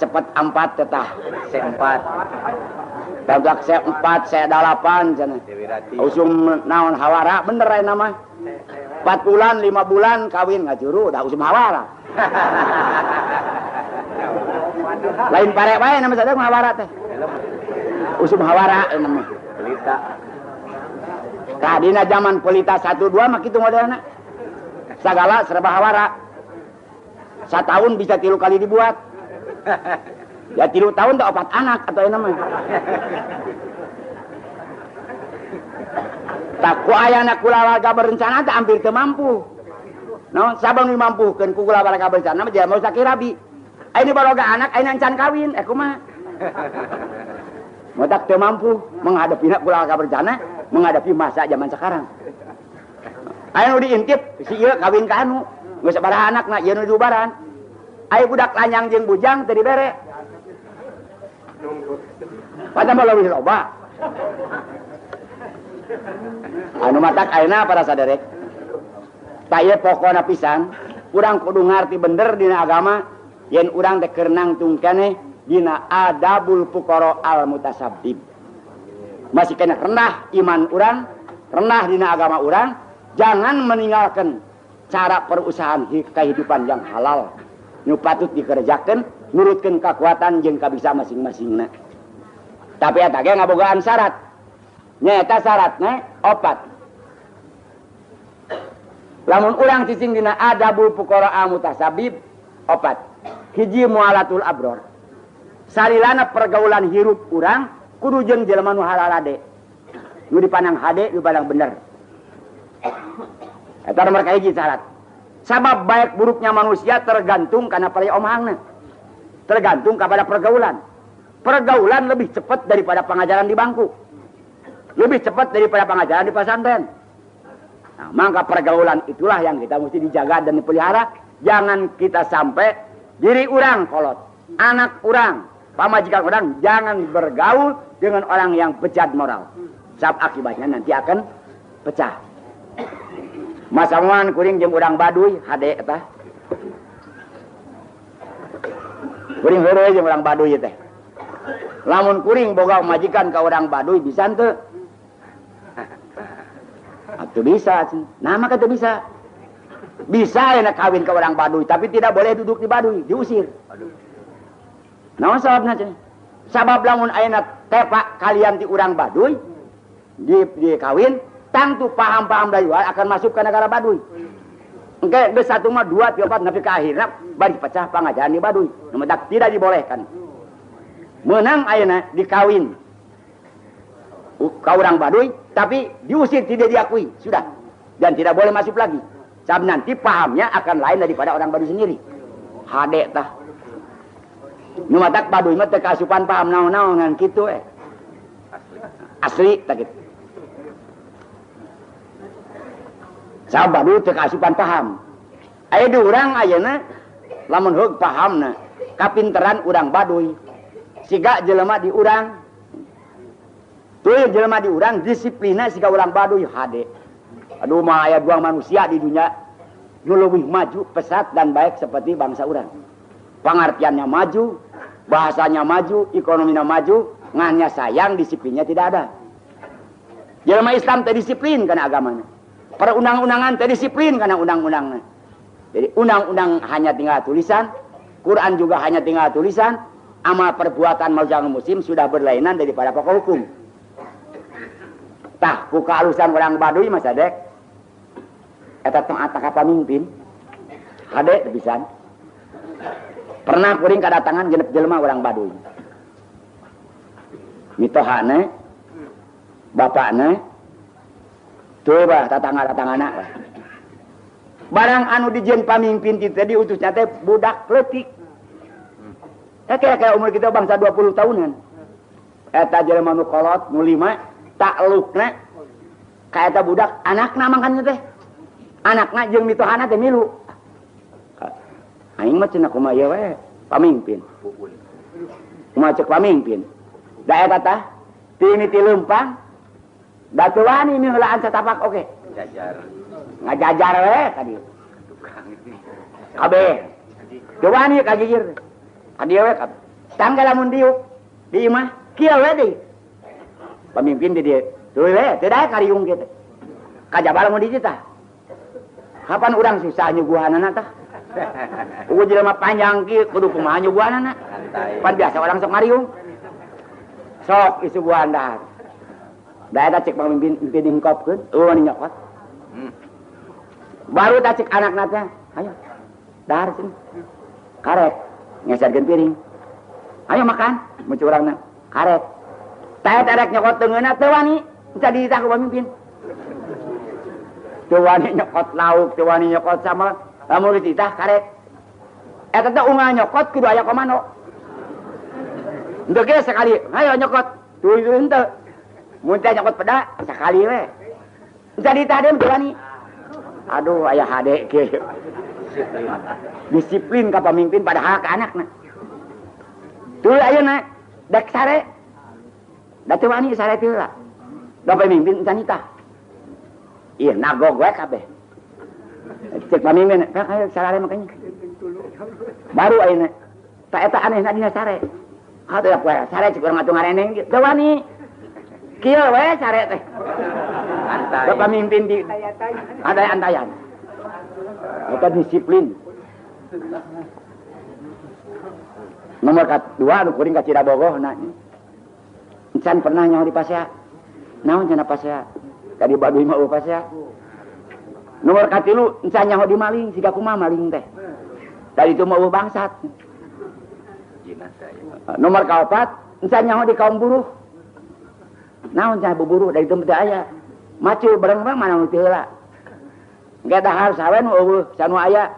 cepet 4 tetah C4. Tagak C4, C8 cenah. Usum naon hawara bener ayeuna mah. 4 bulan, 5 bulan kawin ngajuru dah usum hawara. Lain pare wae nama sadar hawara teh. Usum hawara nama. Pelita. Tadina zaman pelita 1 2 mah kitu modelna. Sagala serba hawara. Satahun bisa 3 kali dibuat. Ya 3 tahun tak 4 anak atau ini mah. Tak ku ayana kulawarga berencana tak hampir teu mampu. Naon sabang nu mampukeun ku kulawarga berencana mah jelema sakirabi. Ayeuna baroga anak ayeuna encan kawin eh kumaha. Motak teu mampu menghadapi kulawarga berencana, menghadapi masa zaman sekarang. Aya nu diintip si ieu kawin ka anu, geus sabaraha anakna ieu nu diubaran. Aya budak lanyang jeung bujang teu dibere. Padahal mah leuwih loba. Anu matak ayeuna para saderek. Tah ieu pokona pisan. Urang kudu ngarti bener dina agama yen urang teh keur nangtung keneh dina adabul fuqara al mutasabbib. Masih kena rendah iman urang, rendah dina agama urang, jangan meninggalkan cara perusahaan kehidupan yang halal. Nu patut dikerjakan, nurutkeun kekuatan jeung kabisa masing-masingna. Tapi eta ge ngabogaan syarat. Nyaeta syaratna opat. Lamun urang cicing dina adabul fuqara al mutasabib opat. Hiji mualatul abror. Salilana pergaulan hirup urang kudu jeung jelema nu halalade. Nu dipandang hade, nu dipandang bener. Eta nomor kahiji syarat. Sabab baik buruknya manusia tergantung kana pariomahangna. Tergantung kepada pergaulan. Pergaulan lebih cepat daripada pengajaran di bangku. Lebih cepat daripada pengajaran di pesantren. Nah, maka pergaulan itulah yang kita mesti dijaga dan dipelihara. Jangan kita sampai diri orang kolot, anak orang, pamajikan orang, jangan bergaul dengan orang yang bejat moral. Sebab akibatnya nanti akan pecah. Masamuan kuring jeung urang Baduy hade eta. Kuring heureuy jeung urang Baduy teh. Lamun kuring boga majikan ka urang Baduy bisa henteu? Atuh bisa, nah maka teu bisa. Bisa enak kawin ke orang Baduy, tapi tidak boleh duduk di Baduy, diusir. Naon sababna cenah? Sabab lamun ayeuna tepak kalian ti urang Baduy di kawin, tangtu paham-paham dari luar akan masuk ke negara Baduy. Engke geus satu mah dua tiga empat nepi ka akhirna bari pecah pangajaran di Baduy. Nu matak tidak dibolehkan. Meunang ayeuna dikawin ka urang Baduy, tapi diusir, tidak diakui, sudah. Dan tidak boleh masuk lagi. Sebab nanti pahamnya akan lain daripada orang Baduy sendiri. Hade tah. Nu matak Baduy mah teu kaasupan paham naon-naon ngan kitu Asli tah kitu. Sabab Baduy teu kaasupan paham. Aya di urang ayeuna lamun heug pahamna, kapinteran urang Baduy. Siga jelema di urang. Tuh jelema di urang disiplina siga urang Baduy hade. Aduh mah aya dua manusia di dunia nu leuwih maju, pesat dan baik seperti bangsa urang. Pangartiannya maju, bahasanya maju, ekonominya maju, ngannya sayang disiplinnya tidak ada. Jelema Islam teh disiplin kana agamanya. Perundang-undangan teh disiplin kana undang-undangna. Jadi undang-undang hanya tinggal tulisan, Quran juga hanya tinggal tulisan, amal perbuatan manusia muslim sudah berlainan daripada pokok hukum. Tah, ku kealusan orang Baduy Mas Adek. Eta tong ataka pamimpin. Hade pisan. Pernah kuring kadatangan genep jelema orang Baduy. Mitohane, bapakne, tuh bah tatangga-tatanggana. Barang anu dijieun pamimpin ti teh diutusna teh budak leutik. Teh kira-kira umur kita bangsa 20 tahunan. Eta jelema nu kolot, nu lima, taklukna ka eta budak anakna mangkannya teh. Anakna jeung mitohana teh milu. Aing mah cenah kumaha ieu we pamimpin. Kumaha cek pamimpin. Da eta tah tini ti leumpang da teu wani miheulaan satapak oge. Jajar. Ngajajar we ka dieu. Kabeh. Teu wani ka gigir. Ka dieu we kabeh. Tangga lamun diuk di imah kieu we deui. Pamimpin di dieu. Teu we teu daek kariung kieu teh. Kajaba lamun di dieu tah. Kapan urang susah nyuguhanana tah? Ugu jelema panjang kieu kudu kumaha nyuguhanana? Pan biasa orang sok ngariung. Sok disuguhan dahar. Da eta cek pamimpin pimpin dihengkopkeun, eueuh wani nyokot. Baru tah cek anakna teh, ayo dahar sini. Karek ngeserkeun piring. Ayo makan, mun cek urangna. Karek. Tah eta rek nyokot teungeunna teu wani, jadi ditah ku pamimpin. Teu wani nyokot lauk, teu wani nyokot sambal, lamun dititah karek. Eta teh unggal nyokot kudu aya komando. Henteu ge sekali, ayo nyokot. Tuh henteu. Mun teh nyokot peda sekali we. Jadi tah deui teu wani. Aduh aya hade kieu. Disiplin ka pamimpin padahal ka anakna. Tuh ayeuna dek sare. Da teu wani sare teh heula. Da pamimpin can nitah. Iya nagog we kabeh. Cek pamimpin, kan ayo sarare makanya. Baru ayeuna. Tak eta anehna dina sare. Hatuh poe sare cek urang atuh ngareneng teu wani. Kieu we sare teh. Antai. Bapak pamimpin di antai-antayan. Eta disiplin. Nomor kedua nu kuring ka Cirabogoh na. Encan pernah nyaho di pasea. Naon cenah pasea? Ka di Baduy mah eueuh pasea. Nomor katilu encan nyaho di maling, siga kumaha maling teh. Dari itu mah eueuh bangsat. Nomor kaopat encan nyaho di kaum buruh. Naon cenah buruh dari itu teu aya. Macul bareng bang mana nu teu heula. Engke dahar sawe nu eueuh sanu aya.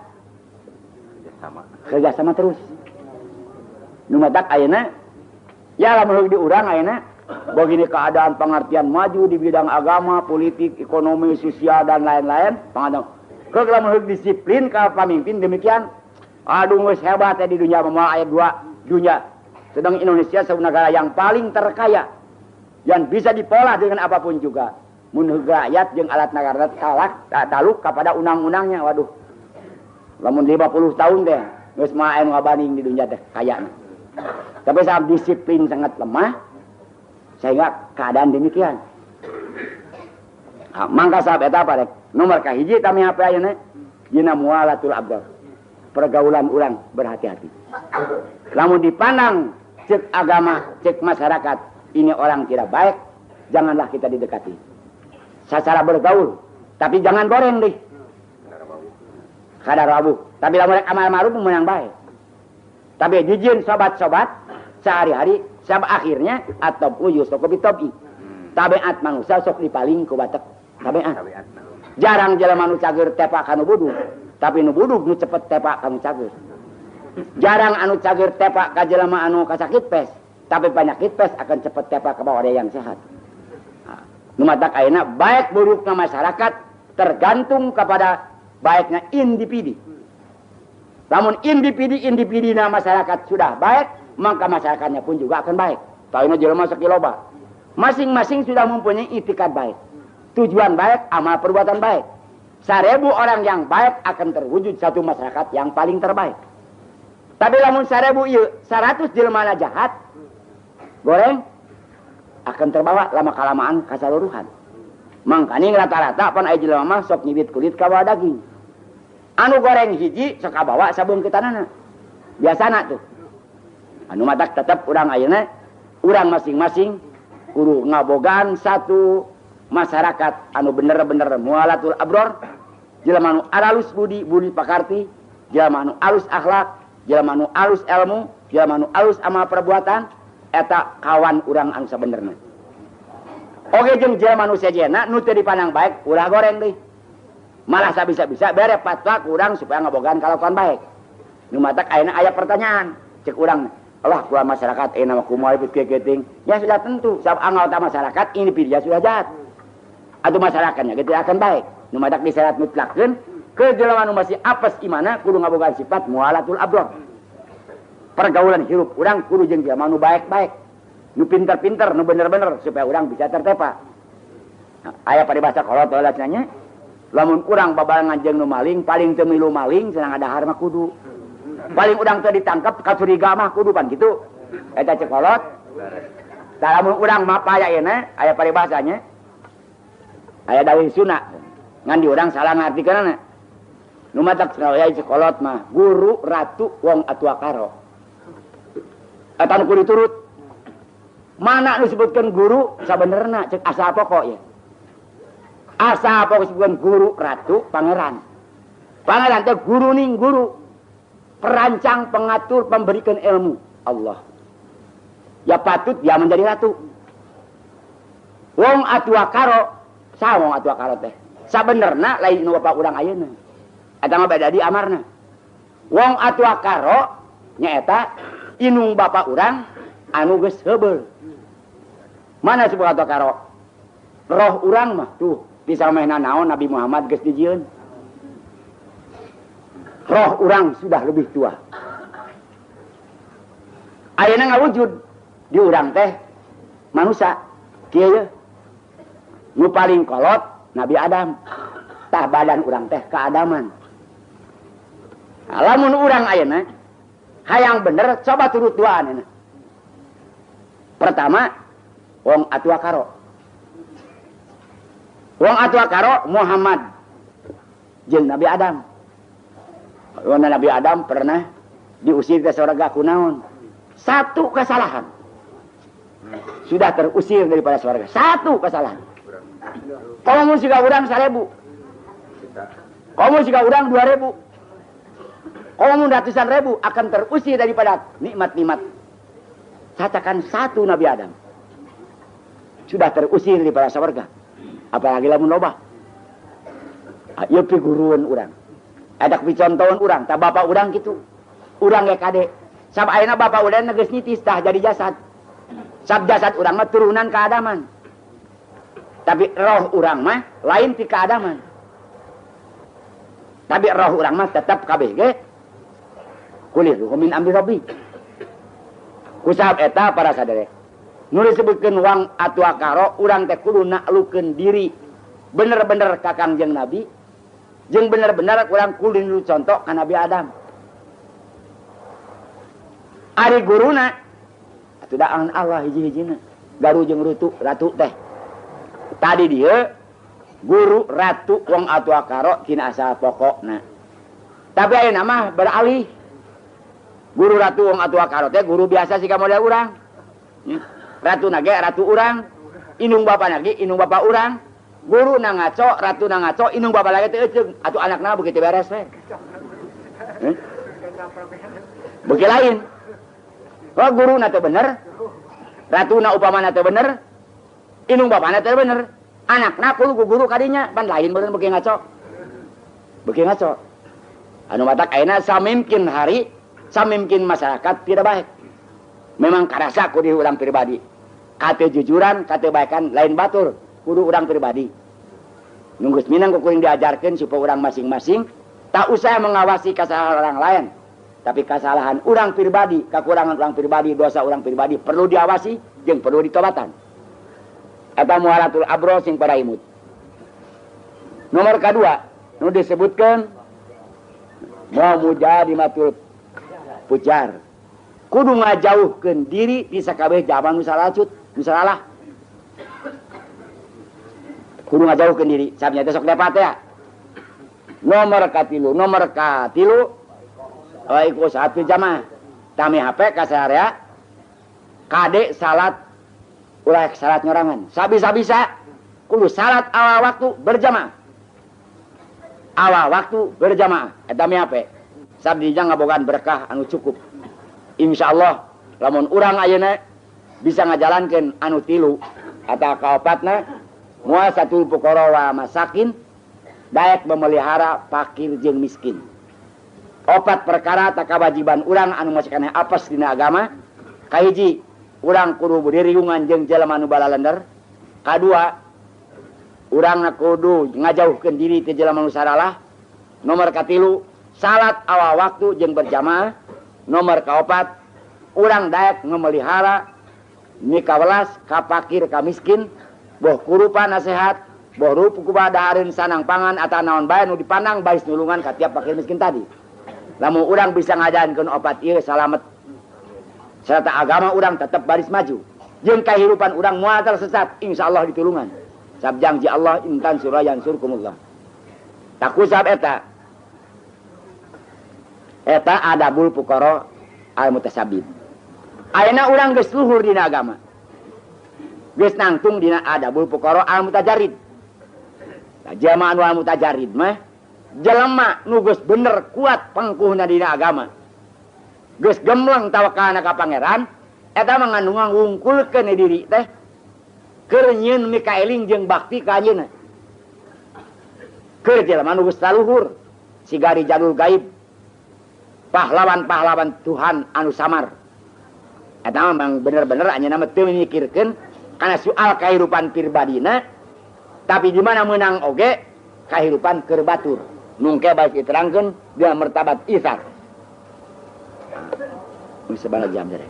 Kerjasama. Kerjasama terus. Nu matak ayeuna ya lamun di urang ayeuna begini keadaan pengertian maju di bidang agama, politik, ekonomi, sosial dan lain-lain, pengadaan. Keur lamun disiplin ka pamimpin demikian, aduh geus hebat di dunia mah aya dua dunia. Sedang Indonesia sebuah negara yang paling terkaya yang bisa dipola dengan apapun juga. Mun rakyat jeung alat negara talak, taluk kepada undang-undangnya, waduh. Lamun 50 tahun teh geus mah aya nu ngabanding di dunia teh kayana. Tapi saat disiplin sangat lemah sehingga keadaan demikian. Nah, mangka sahabat eta apa rek? Nomor kahiji tami HP ayeuna dina mualatul abdar. Pergaulan urang berhati-hati. Lamun dipandang cek agama, cek masyarakat, ini orang tidak baik, janganlah kita didekati. Secara bergaul, tapi jangan goreng deh. Kadar rabu. Tapi lamun rek amal ma'ruf menang baik. Tapi jijin sobat-sobat sehari-hari sab akhirnya atau uyus sok bitobi. Tabiat manusia sok dipaling ku batek tabiat. Jarang jelema nu cager tepak kanu budug, tapi nu budug nu cepet tepak kanu cager. Jarang anu cager tepak ka jelema anu kasakit pes, tapi penyakit pes akan cepet tepak ke bawah ada yang sehat. Nu matak ayeuna baik burukna masyarakat tergantung kepada baiknya individu. Lamun individu-individuna masyarakat sudah baik, maka masyarakatnya pun juga akan baik. Tahu jelema sakiloba. Masing-masing sudah mempunyai itikad baik. Tujuan baik, amal perbuatan baik. 1000 orang yang baik akan terwujud satu masyarakat yang paling terbaik. Tapi lamun 1000 ieu, 100 jelema jahat, goreng akan terbawa lama-kelamaan kasaluruhan. Mangkaning rata-rata pan aya jelema mah sok nyibit kulit ka bawah daging. Anu goreng hiji sok kabawa sabeungkeutanana. Biasana tuh. Anu matak tetep urang ayeuna urang masing-masing kudu ngabogaan satu masyarakat anu bener-bener mualatul abror, jelema anu alus budi, budi pakarti, jelema anu alus akhlak, jelema anu alus ilmu, jelema anu alus amal perbuatan, eta kawan urang anu sabenerna. Oge jeung jelema anu sejenna nu teu dipandang baik, ulah goreng deui. Malah sabisa-bisa bere fatwa ku urang supaya ngabogaan kalakuan baik. Nu matak ayeuna aya pertanyaan, cek urang, Allah kuah masyarakat ayeuna mah kumaha ribut kieu teuing. Ya sudah tentu, sabab anggota masyarakat ini dia sudah jahat. Atau masyarakatnya gitu akan baik. Nu matak disyarat mutlakkeun ke jelema nu masih apes imana kudu ngabogaan sifat mualatul abror. Pergaulan hirup urang kudu jeung jelema nu baik-baik, nu pinter-pinter, nu bener-bener supaya urang bisa tertepa. Nah, aya paribasa kolot heula cenah nya. Lamun urang babarengan jeung nu maling, paling teu milu maling cenah ngadahar mah kudu. Paling urang teu ditangkep kacuriga mah kudu pan kitu. Eta cek kolot. Tah lamun urang mah paya ayeuna aya paribasanya. Aya dawuh sunah. Ngan di urang salah ngartikeunana. Nu matak cenah aya cek kolot mah guru ratu wong atua karo. Eta nu kudu diturut. Mana nu disebutkeun guru sabenerna cek asal pokok ya. Asal pokok disebutkeun guru ratu pangeran. Pangeran teh guru ning guru. Perancang, pengatur, pemberikan ilmu Allah. Ya patut dia menjadi ratu. Wong atua karo, saha wong atua karo teh? Sabenerna lain nu bapak urang ayeuna. Eta mah beda di amarna. Wong atua karo nyaeta inung bapak urang anu geus heubeul. Mana sebuah atua karo? Roh urang mah tuh bisa mainan naon Nabi Muhammad geus dijieun. Roh urang sudah lebih tua. Ayeuna ngawujud di urang teh manusia kieu ye. Nu paling kolot Nabi Adam. Tah badan urang teh keadaman. Nah, lamun urang ayeuna hayang bener coba turut duaan ayeuna. Pertama, wong atua karo. Wong atua karo Muhammad jeung Nabi Adam. Wong Nabi Adam pernah diusir ke surga kunaon? Satu kesalahan. Sudah terusir daripada surga. Satu kesalahan. Komo siga urang 1000. Komo siga urang 2000. Komo ratusan ribu akan terusir daripada nikmat-nikmat. Katakan satu Nabi Adam sudah terusir daripada surga. Apalagi lamun loba. Ieu piguruan urang. Ada picontohan urang, tah bapak urang gitu. Urang ge kade. Sab ayeuna bapak urang geus nitis tah jadi jasad. Sab jasad urang mah turunan ka Adaman. Tapi roh urang mah lain ti ka Adaman. Tapi roh urang mah tetap kabeh ge kulir ruhu min amri rabbi. Kusab eta para saderek. Nu disebutkeun wang atua karo urang teh kudu naklukeun diri bener-bener ka Kangjeng Nabi jeung bener-bener urang kudu niru contoh ka Nabi Adam. Ari guruna atuh daan Allah hiji-hijina garu jeung rutu ratu teh. Tadi dieu guru ratu wong atua karo tina asal pokokna. Tapi ayeuna mah beralih. Guru ratu wong atua karo teh guru biasa siga model urang. Ratu nage ratu urang, indung bapa nage indung bapa urang. Guru na ngaco, ratu na ngaco, indung bapa lagi teh euceung, atuh anakna begitu beres we. Beuki lain. Oh, guru na teu bener, ratu na upamana teu bener, indung bapana teu bener. Anakna kudu ku guru kadinya, pan lain meureun beuki ngaco. Beuki ngaco. Anu matak ayeuna samimkin hari, samimkin masyarakat tidak baik. Memang karasa kudu urang pribadi. Katejujuran, katebaikan lain batur, kudu urang pribadi. Nunggu minang ku kuring diajarkeun supaya urang masing-masing tak usah mengawasi kesalahan orang lain. Tapi kesalahan urang pribadi, kekurangan urang pribadi, dosa urang pribadi perlu diawasi jeung perlu ditobatan. Eta muharatul abro sing pada imut. Nomor kedua, nu disebutkeun mau mujadimatul pujar. Kudu ngajauhkeun diri di sakabeh zaman nu salacut, nu salah. Kudu ngajauhkeun diri, sabnya teh sok dapat ya. Nomor katilu wa iku satu jamaah. Tami HP ka saarea kade salat ulah salat nyorangan. Sabisa-bisa kudu salat awal waktu berjamaah. Awal waktu berjamaah eta mi HP. Sabdi jang ngabogaan berkah anu cukup. Insyaallah lamun urang ayeuna bisa ngajalankeun anu tilu atau kaopatna muasatul fuqara wa masakin daek memelihara fakir jeung miskin. Opat perkara tak kewajiban urang anu masih keneh apes dina agama. Kahiji, urang kudu berdiriungan jeung jelema nu balalender. Kadua, urang kudu ngajauhkeun diri ti jelema nu saralah. Nomor katilu, salat awal waktu jeung berjamaah. Nomor kaopat, urang daek memelihara mikawelas ka fakir ka miskin, boh kurupa nasihat, boh rupa kuba dahareun sanang pangan atawa naon bae nu dipandang bais nulungan ka tiap fakir miskin tadi. Lamun urang bisa ngajalankeun opat ieu salamet. Serta agama urang tetep baris maju. Jeung kahirupan urang moal tersesat, insyaallah ditulungan. Sab janji Allah intan surah yansurkumullah. Takusab eta. Eta adabul fuqara al mutasabib. Ayeuna urang geus luhur dina agama. Geus nangtung dina adabul fuqara al mutajarrid. Tah jelema anu al mutajarrid mah jelema nu geus bener kuat pangkuhna dina agama. Geus gemleng tawakalna ka pangeran, eta mah ngandungan ngungkulkeun diri teh keur nyieun mikaeling jeung bakti ka anjeunna. Keur jelema nu geus taluhur siga rijalul gaib, pahlawan-pahlawan Tuhan anu samar. Eta mah memang bener-bener anjeunna mah teu mikirkeun kana soal kahirupan pribadina, tapi di mana meunang oge kahirupan keur batur. Nungke baik diterangkeun dia martabat isar. Ini sabaraha jam jadi?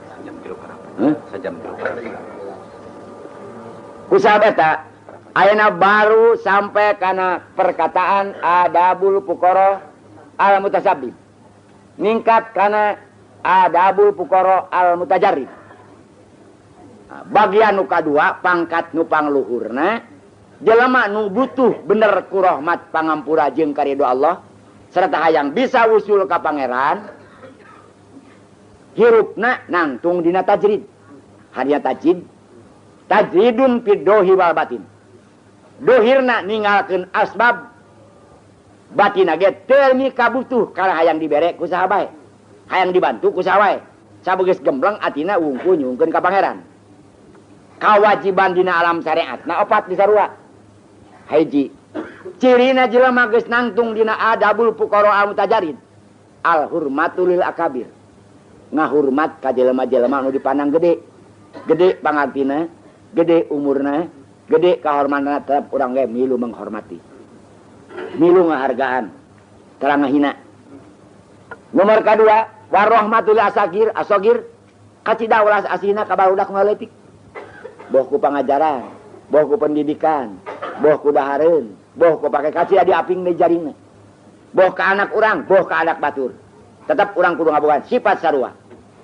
Sajam tilu karapat. Hah? Sajam tilu karapat. Kusab eta ayeuna baru sampai kana perkataan adabul fuqara al mutasabbib. Ningkat kana adabul fuqara al mutajarrid. Nah, bagian nu kadua pangkat nu pangluhurna jelema nu butuh bener ku rahmat pangampura jeung karidho Allah serta hayang bisa usul ka pangeran hirupna nangtung dina tajrid. Hadiah tajrid tajridun fid dohi wal batin. Dohirna ninggalkeun asbab batina ge teu mikabutuh kana hayang dibere ku saha bae. Hayang dibantu ku saha wae. Sabegeus gembleng atina wungku nyungkeun ka pangeran. Kawajiban dina alam syariatna opat disarua. Hiji, cirina jelema geus nangtung dina adabul fuqara al mutajarid. Al hurmatu lil akabir. Ngahurmat ka jelema-jelema anu dipandang gede. Gede pangartina, gede umurna, gede kahormatanna tetep urang ge milu menghormati. Milu ngahargaan, terang ngahina. Nomor kadua, warahmatul asagir, asogir kacida ulas asihna ka barudak nu leutik. Boh ku pangajaran, boh ku pendidikan, boh ku dahareun, boh ku pake kacida diaping deui jaringna. Boh ka anak urang, boh ka anak batur. Tetep urang kudu ngabogaan sifat sarua.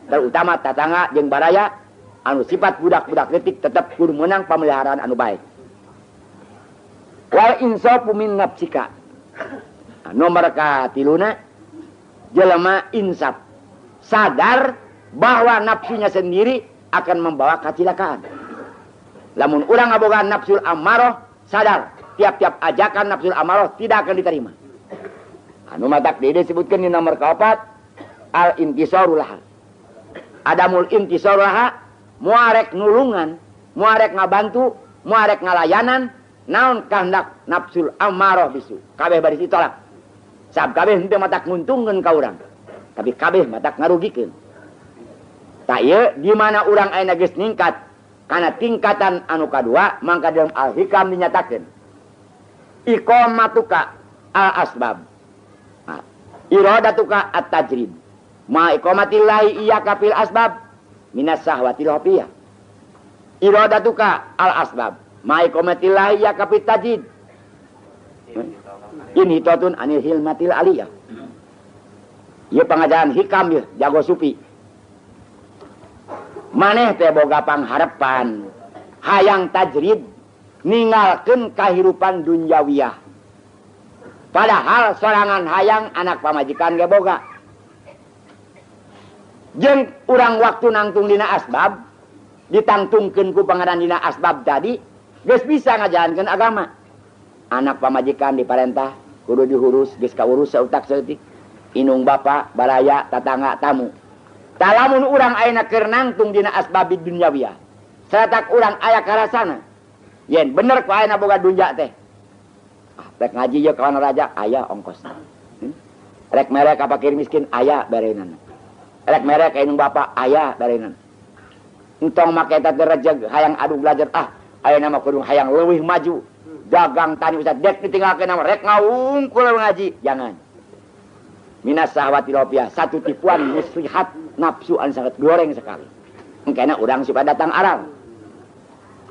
Terutama tatangga jeung baraya anu sifat budak-budak leutik tetep kudu meunang pameliharaan anu baik. Wal insafu min nafsika. Nah, nomor katiluna jelema insaf, sadar bahwa nafsunya sendiri akan membawa kecelakaan. Lamun urang ngabogaan nafsul amarah, sadar tiap-tiap ajakan nafsul amarah tidak akan diterima. Anu matak deui disebutkeun di nomor keempat al intisaru laha. Adamul intisaru laha muarek nulungan, muarek ngabantu, muarek ngalayanan, naon kehendak nafsul amarah bisu. Kabeh baris ditolak. Sab kabeh henteu matak nguntungkeun ka urang, tapi kabeh matak ngarugikeun. Tak ieu di mana urang ayeuna geus ningkat kana tingkatan anu kadua, mangka dalam al-hikam dinyatakeun iqamatuka al-asbab. Nah, iradatuka at-tajrid ma iqamatillahi iyyaka fil asbab minas sahwatil khafiyah. Iradatuka al-asbab ma iqamatillahi iyyaka fit tajrid. Ini totun anil hilmatil aliyah. Ieu pangajaran hikam ieu jago sufi. Maneh teh boga pangharepan hayang tajrid ninggalkeun kahirupan dunyawiyah. Padahal sorangan hayang anak pamajikan ge boga. Jeung urang waktu nangtung dina asbab ditangtungkeun ku pangeran dina asbab tadi geus bisa ngajalankeun agama. Anak pamajikan diparentah kudu dihurus geus kaurus sautak saeutik. Inung bapa, baraya, tatangga, tamu. Talamun urang ayeuna keur nangtung dina asbab dunyawiyah. Saratak urang aya karasana. Yen bener ku ayeuna boga dunja teh. Ah, rek ngaji ye kawan raja aya ongkosna. Rek mere ka fakir miskin aya berenana. Rek mere ka inung bapa aya berenana. Entong make eta teh rejeg hayang adu belajar ah ayeuna mah kudu hayang leuwih maju. Dagang tani ustad dek ditinggalkeun nama rek ngawungkul ngaji jangan. Minas sahwati rupiah satu tipuan muslihat nafsu anu sangat goreng sekali. Engkena urang supaya datang arang.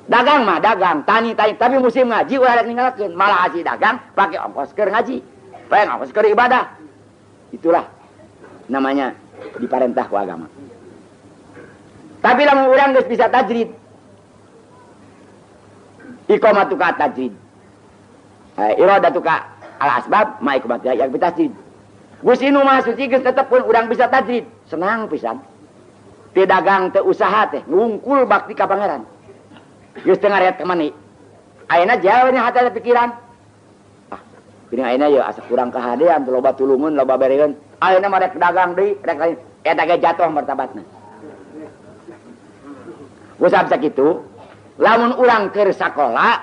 Dagang mah dagang, tani tani, tapi musim ngaji ulah rek ninggalkeun, malah haji dagang pakai ongkos keur ngaji, pakai ongkos keur ibadah. Itulah namanya diparentah ku agama. Tapi lamun urang geus bisa tajrid, iqamatuka tajrid. Iradatuka al asbab ma iqamatuka yang bitajrid. Gus inu mah suci geus tetep pun urang bisa tajrid, senang pisan. Teu dagang teu usaha teh ngungkul bakti ka pangeran. Geus teu ngaret ka mani. Ayeuna jalannya hati pikiran. Ah, geuning ayeuna ye asa kurang kahadean loba tulungun loba bereun. Ayeuna mah rek dagang deui, rek lain. Eta ge jatuh martabatna. Usap sakitu, lamun urang keur sakola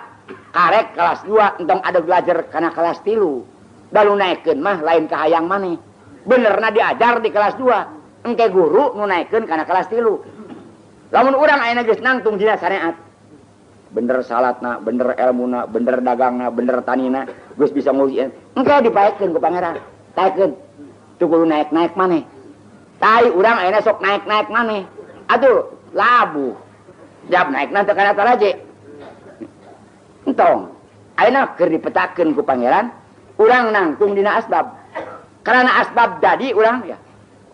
karek kelas 2 entong ada belajar kana kelas 3. Dalu naekkeun mah lain kahayang maneh. Benerna diajar di kelas 2. Engke guru nu naekkeun kana kelas 3. Lamun urang ayeuna geus nangtung dina syariat. Bener salatna, bener elmuna, bener dagangna, bener tanina, geus bisa ngurusieun. Engke dipaekeun ku pangeran. Taekeun. Teu kudu naek-naek maneh. Tai urang ayeuna sok naek-naek maneh. Atuh labuh. Jab naekna teu kana taraje. Entong. Ayeuna keur dipetakeun ku pangeran, urang nangtung dina asbab. Karena asbab jadi urang ya.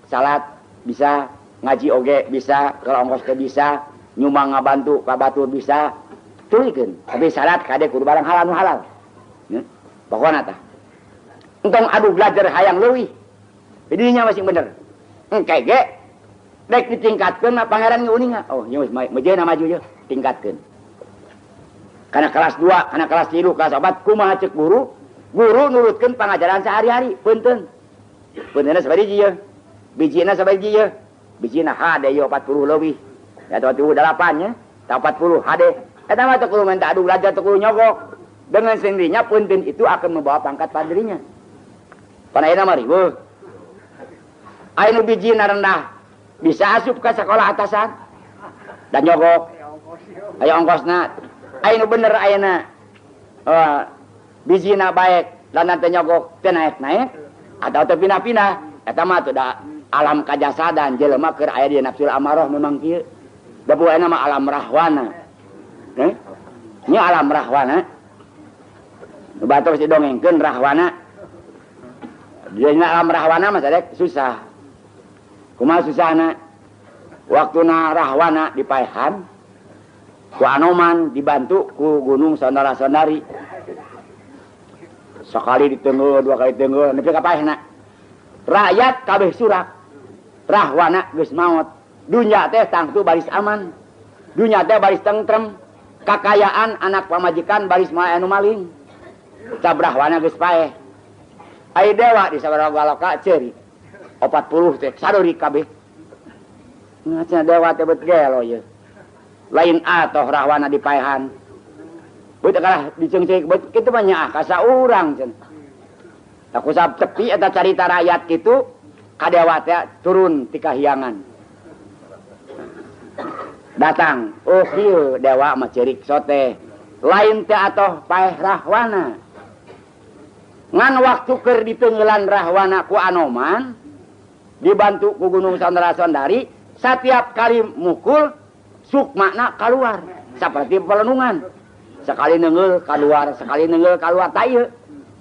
Salat bisa, ngaji oge bisa, kalau ongkos ke bisa, nyumbang ngabantu ka batur bisa. Tuluykeun. Tapi syarat kade kudu barang halal nu halal. Ya. Pokona tah. Entong adu belajar hayang leuwih. Dirinya masih bener. Engke ge rek ditingkatkeun mah pangeran ngeuninga. Oh, ieu geus mejeuna maju ye, tingkatkeun. Kana kelas 2, kana kelas 3, kelas 4 kumaha ceuk guru? Guru nurutkeun pangajaran sehari-hari, punten. Puntenna sabaraha ye? Bijina sabaraha ye? Bijina HD ye 40 leuwih. Ya 48 nya, 40 HD. Eta mah teu kudu minta adu belajar, teu kudu nyogok. Dengan sendirinya punten itu akan membawa pangkat pada dirinya. Pan ayeuna mah riweuh. Aya nu bijina rendah bisa asup ka sekolah atasan dan nyogok. Aya ongkosna. Aya nu bener ayeuna. Bijina baik dan teu nyogok teu naek-naek atau teu pindah-pindah. Eta mah teu da alam kajasadan jelema keur aya di nafsul amarah memang kieu. Da ayeuna mah alam rahwana. Eh? Nya alam rahwana. Nu batur didongengkeun rahwana. Dia alam rahwana mah sadek susah. Kumaha susahna? Waktuna rahwana dipaehan ku Anoman dibantu ku gunung sondara-sondari. Sekali ditunggu, dua kali ditunggu, nepi ka paehna. Rakyat kabeh surak. Rahwana geus maot. Dunya teh tangtu baris aman. Dunya teh baris tentrem. Kakayaan anak pamajikan baris moal anu maling. Cap rahwana geus paeh. Ai dewa di sabaraha loka ceuri. 40 teh sadori kabeh. Ngaca dewa teh bet gelo ieu. Lain atoh rahwana dipaehan. Beut kalah diceungceuk beut kitu mah nyaah ka saurang cenah. Tah kusab tepi eta carita rakyat kitu ka dewa teh turun ti kahiyangan. Datang, oh kieu dewa mah ceurik sote. Lain teh atoh paeh rahwana. Ngan waktu keur diteungeulan rahwana ku Anoman dibantu ku Gunung Sondara Sondari, setiap kali mukul sukmana keluar seperti pelenungan. Sekali nengeul keluar, sekali nengeul keluar. Ta ieu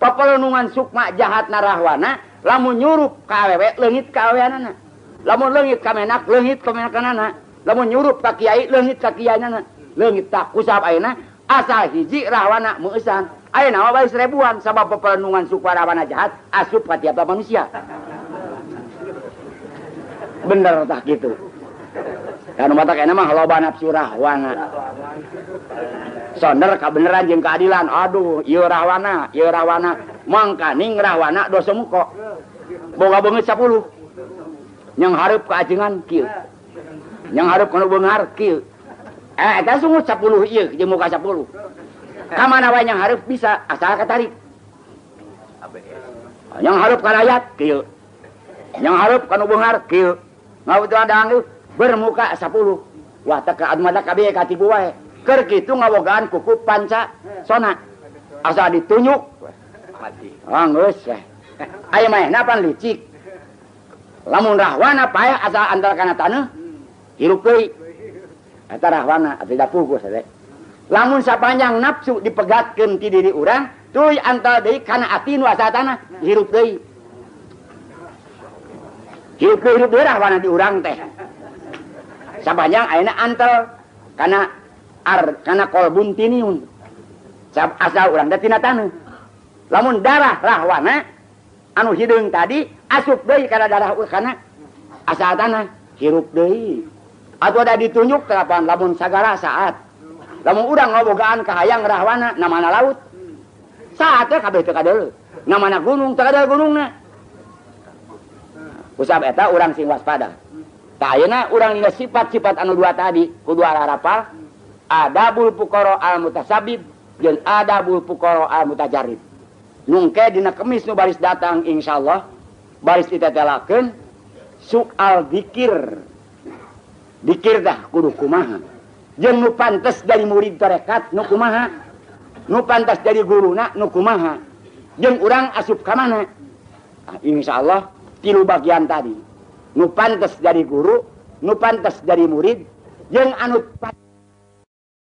pepelenungan sukma jahat narahwana lamun nyurup ka awewe leungit ka aweanana. Lamun leungit ka menak leungit ka menakanana. Lamun nyurup ka kiai leungit ka kiainana. Leungit tak kusab ayeuna asal hiji rahwana meueusan. Ayeuna mah bae seribuan sabab pepelenungan sukma rahwana jahat asup ka tiap manusia. Bener tah kitu. Kan mata kayaknya mah loba nafsu rahwana. Sonder kabeneran jeung keadilan. Aduh, ieu rahwana, ieu rahwana. Mangkaning rahwana dosa muka. Boga beungeut 10. Yang hareup ka ajengan kieu. Yang hareup kana beunghar kieu. Eta sungut 10 ieu jeung muka 10. Ka mana wae yang hareup bisa asal katarik. Yang hareup ka rakyat kieu. Yang hareup kana beunghar kieu. Ngabutuhan dang bermuka 10. Wah teh ka anu kabeh katipu wae. Keur kitu ngabogaan kuku panca sona. Asa ditunjuk mati. Ah geus weh. Aya manehna pan licik. Lamun rahwana paeh asa antar kana taneuh hirup deui. Eta rahwana atuh da puguh teh. Lamun sapanjang nafsu dipegatkeun ti diri urang, tuluy antal deui kana ati nu asa tanah hirup deui. Hirup deui hirup deui rahwana di urang teh. Sapanjang ayeuna antel kana ar kana kolbun tiniun. Asal urang teh tina taneuh. Lamun darah rahwana anu hideung tadi asup deui kana darah kana asal tanah hirup deui. Atuh ada ditunjuk terapan lamun sagala saat. Lamun urang ngabogaan kahayang rahwana namana laut. Saat teh kabeh teu kadeuleu. Namana gunung teu kadeuleu gunungna. Kusab eta urang sing waspada. Tah ayeuna urang dina sifat-sifat anu dua tadi kudu arapal adabul fuqara al mutasabib jeung adabul fuqara al mutajarrib. Nungke dina kemis nu baris datang insyaallah baris ditetelakeun soal dikir. Dikir dah kudu kumaha. Jeung nu pantes dari murid tarekat nu kumaha. Nu pantes dari guruna nu kumaha. Jeung urang asup ka mana? Nah, insyaallah tilu bagian tadi. Nu pantes dari guru, nu pantes dari murid, jeung anu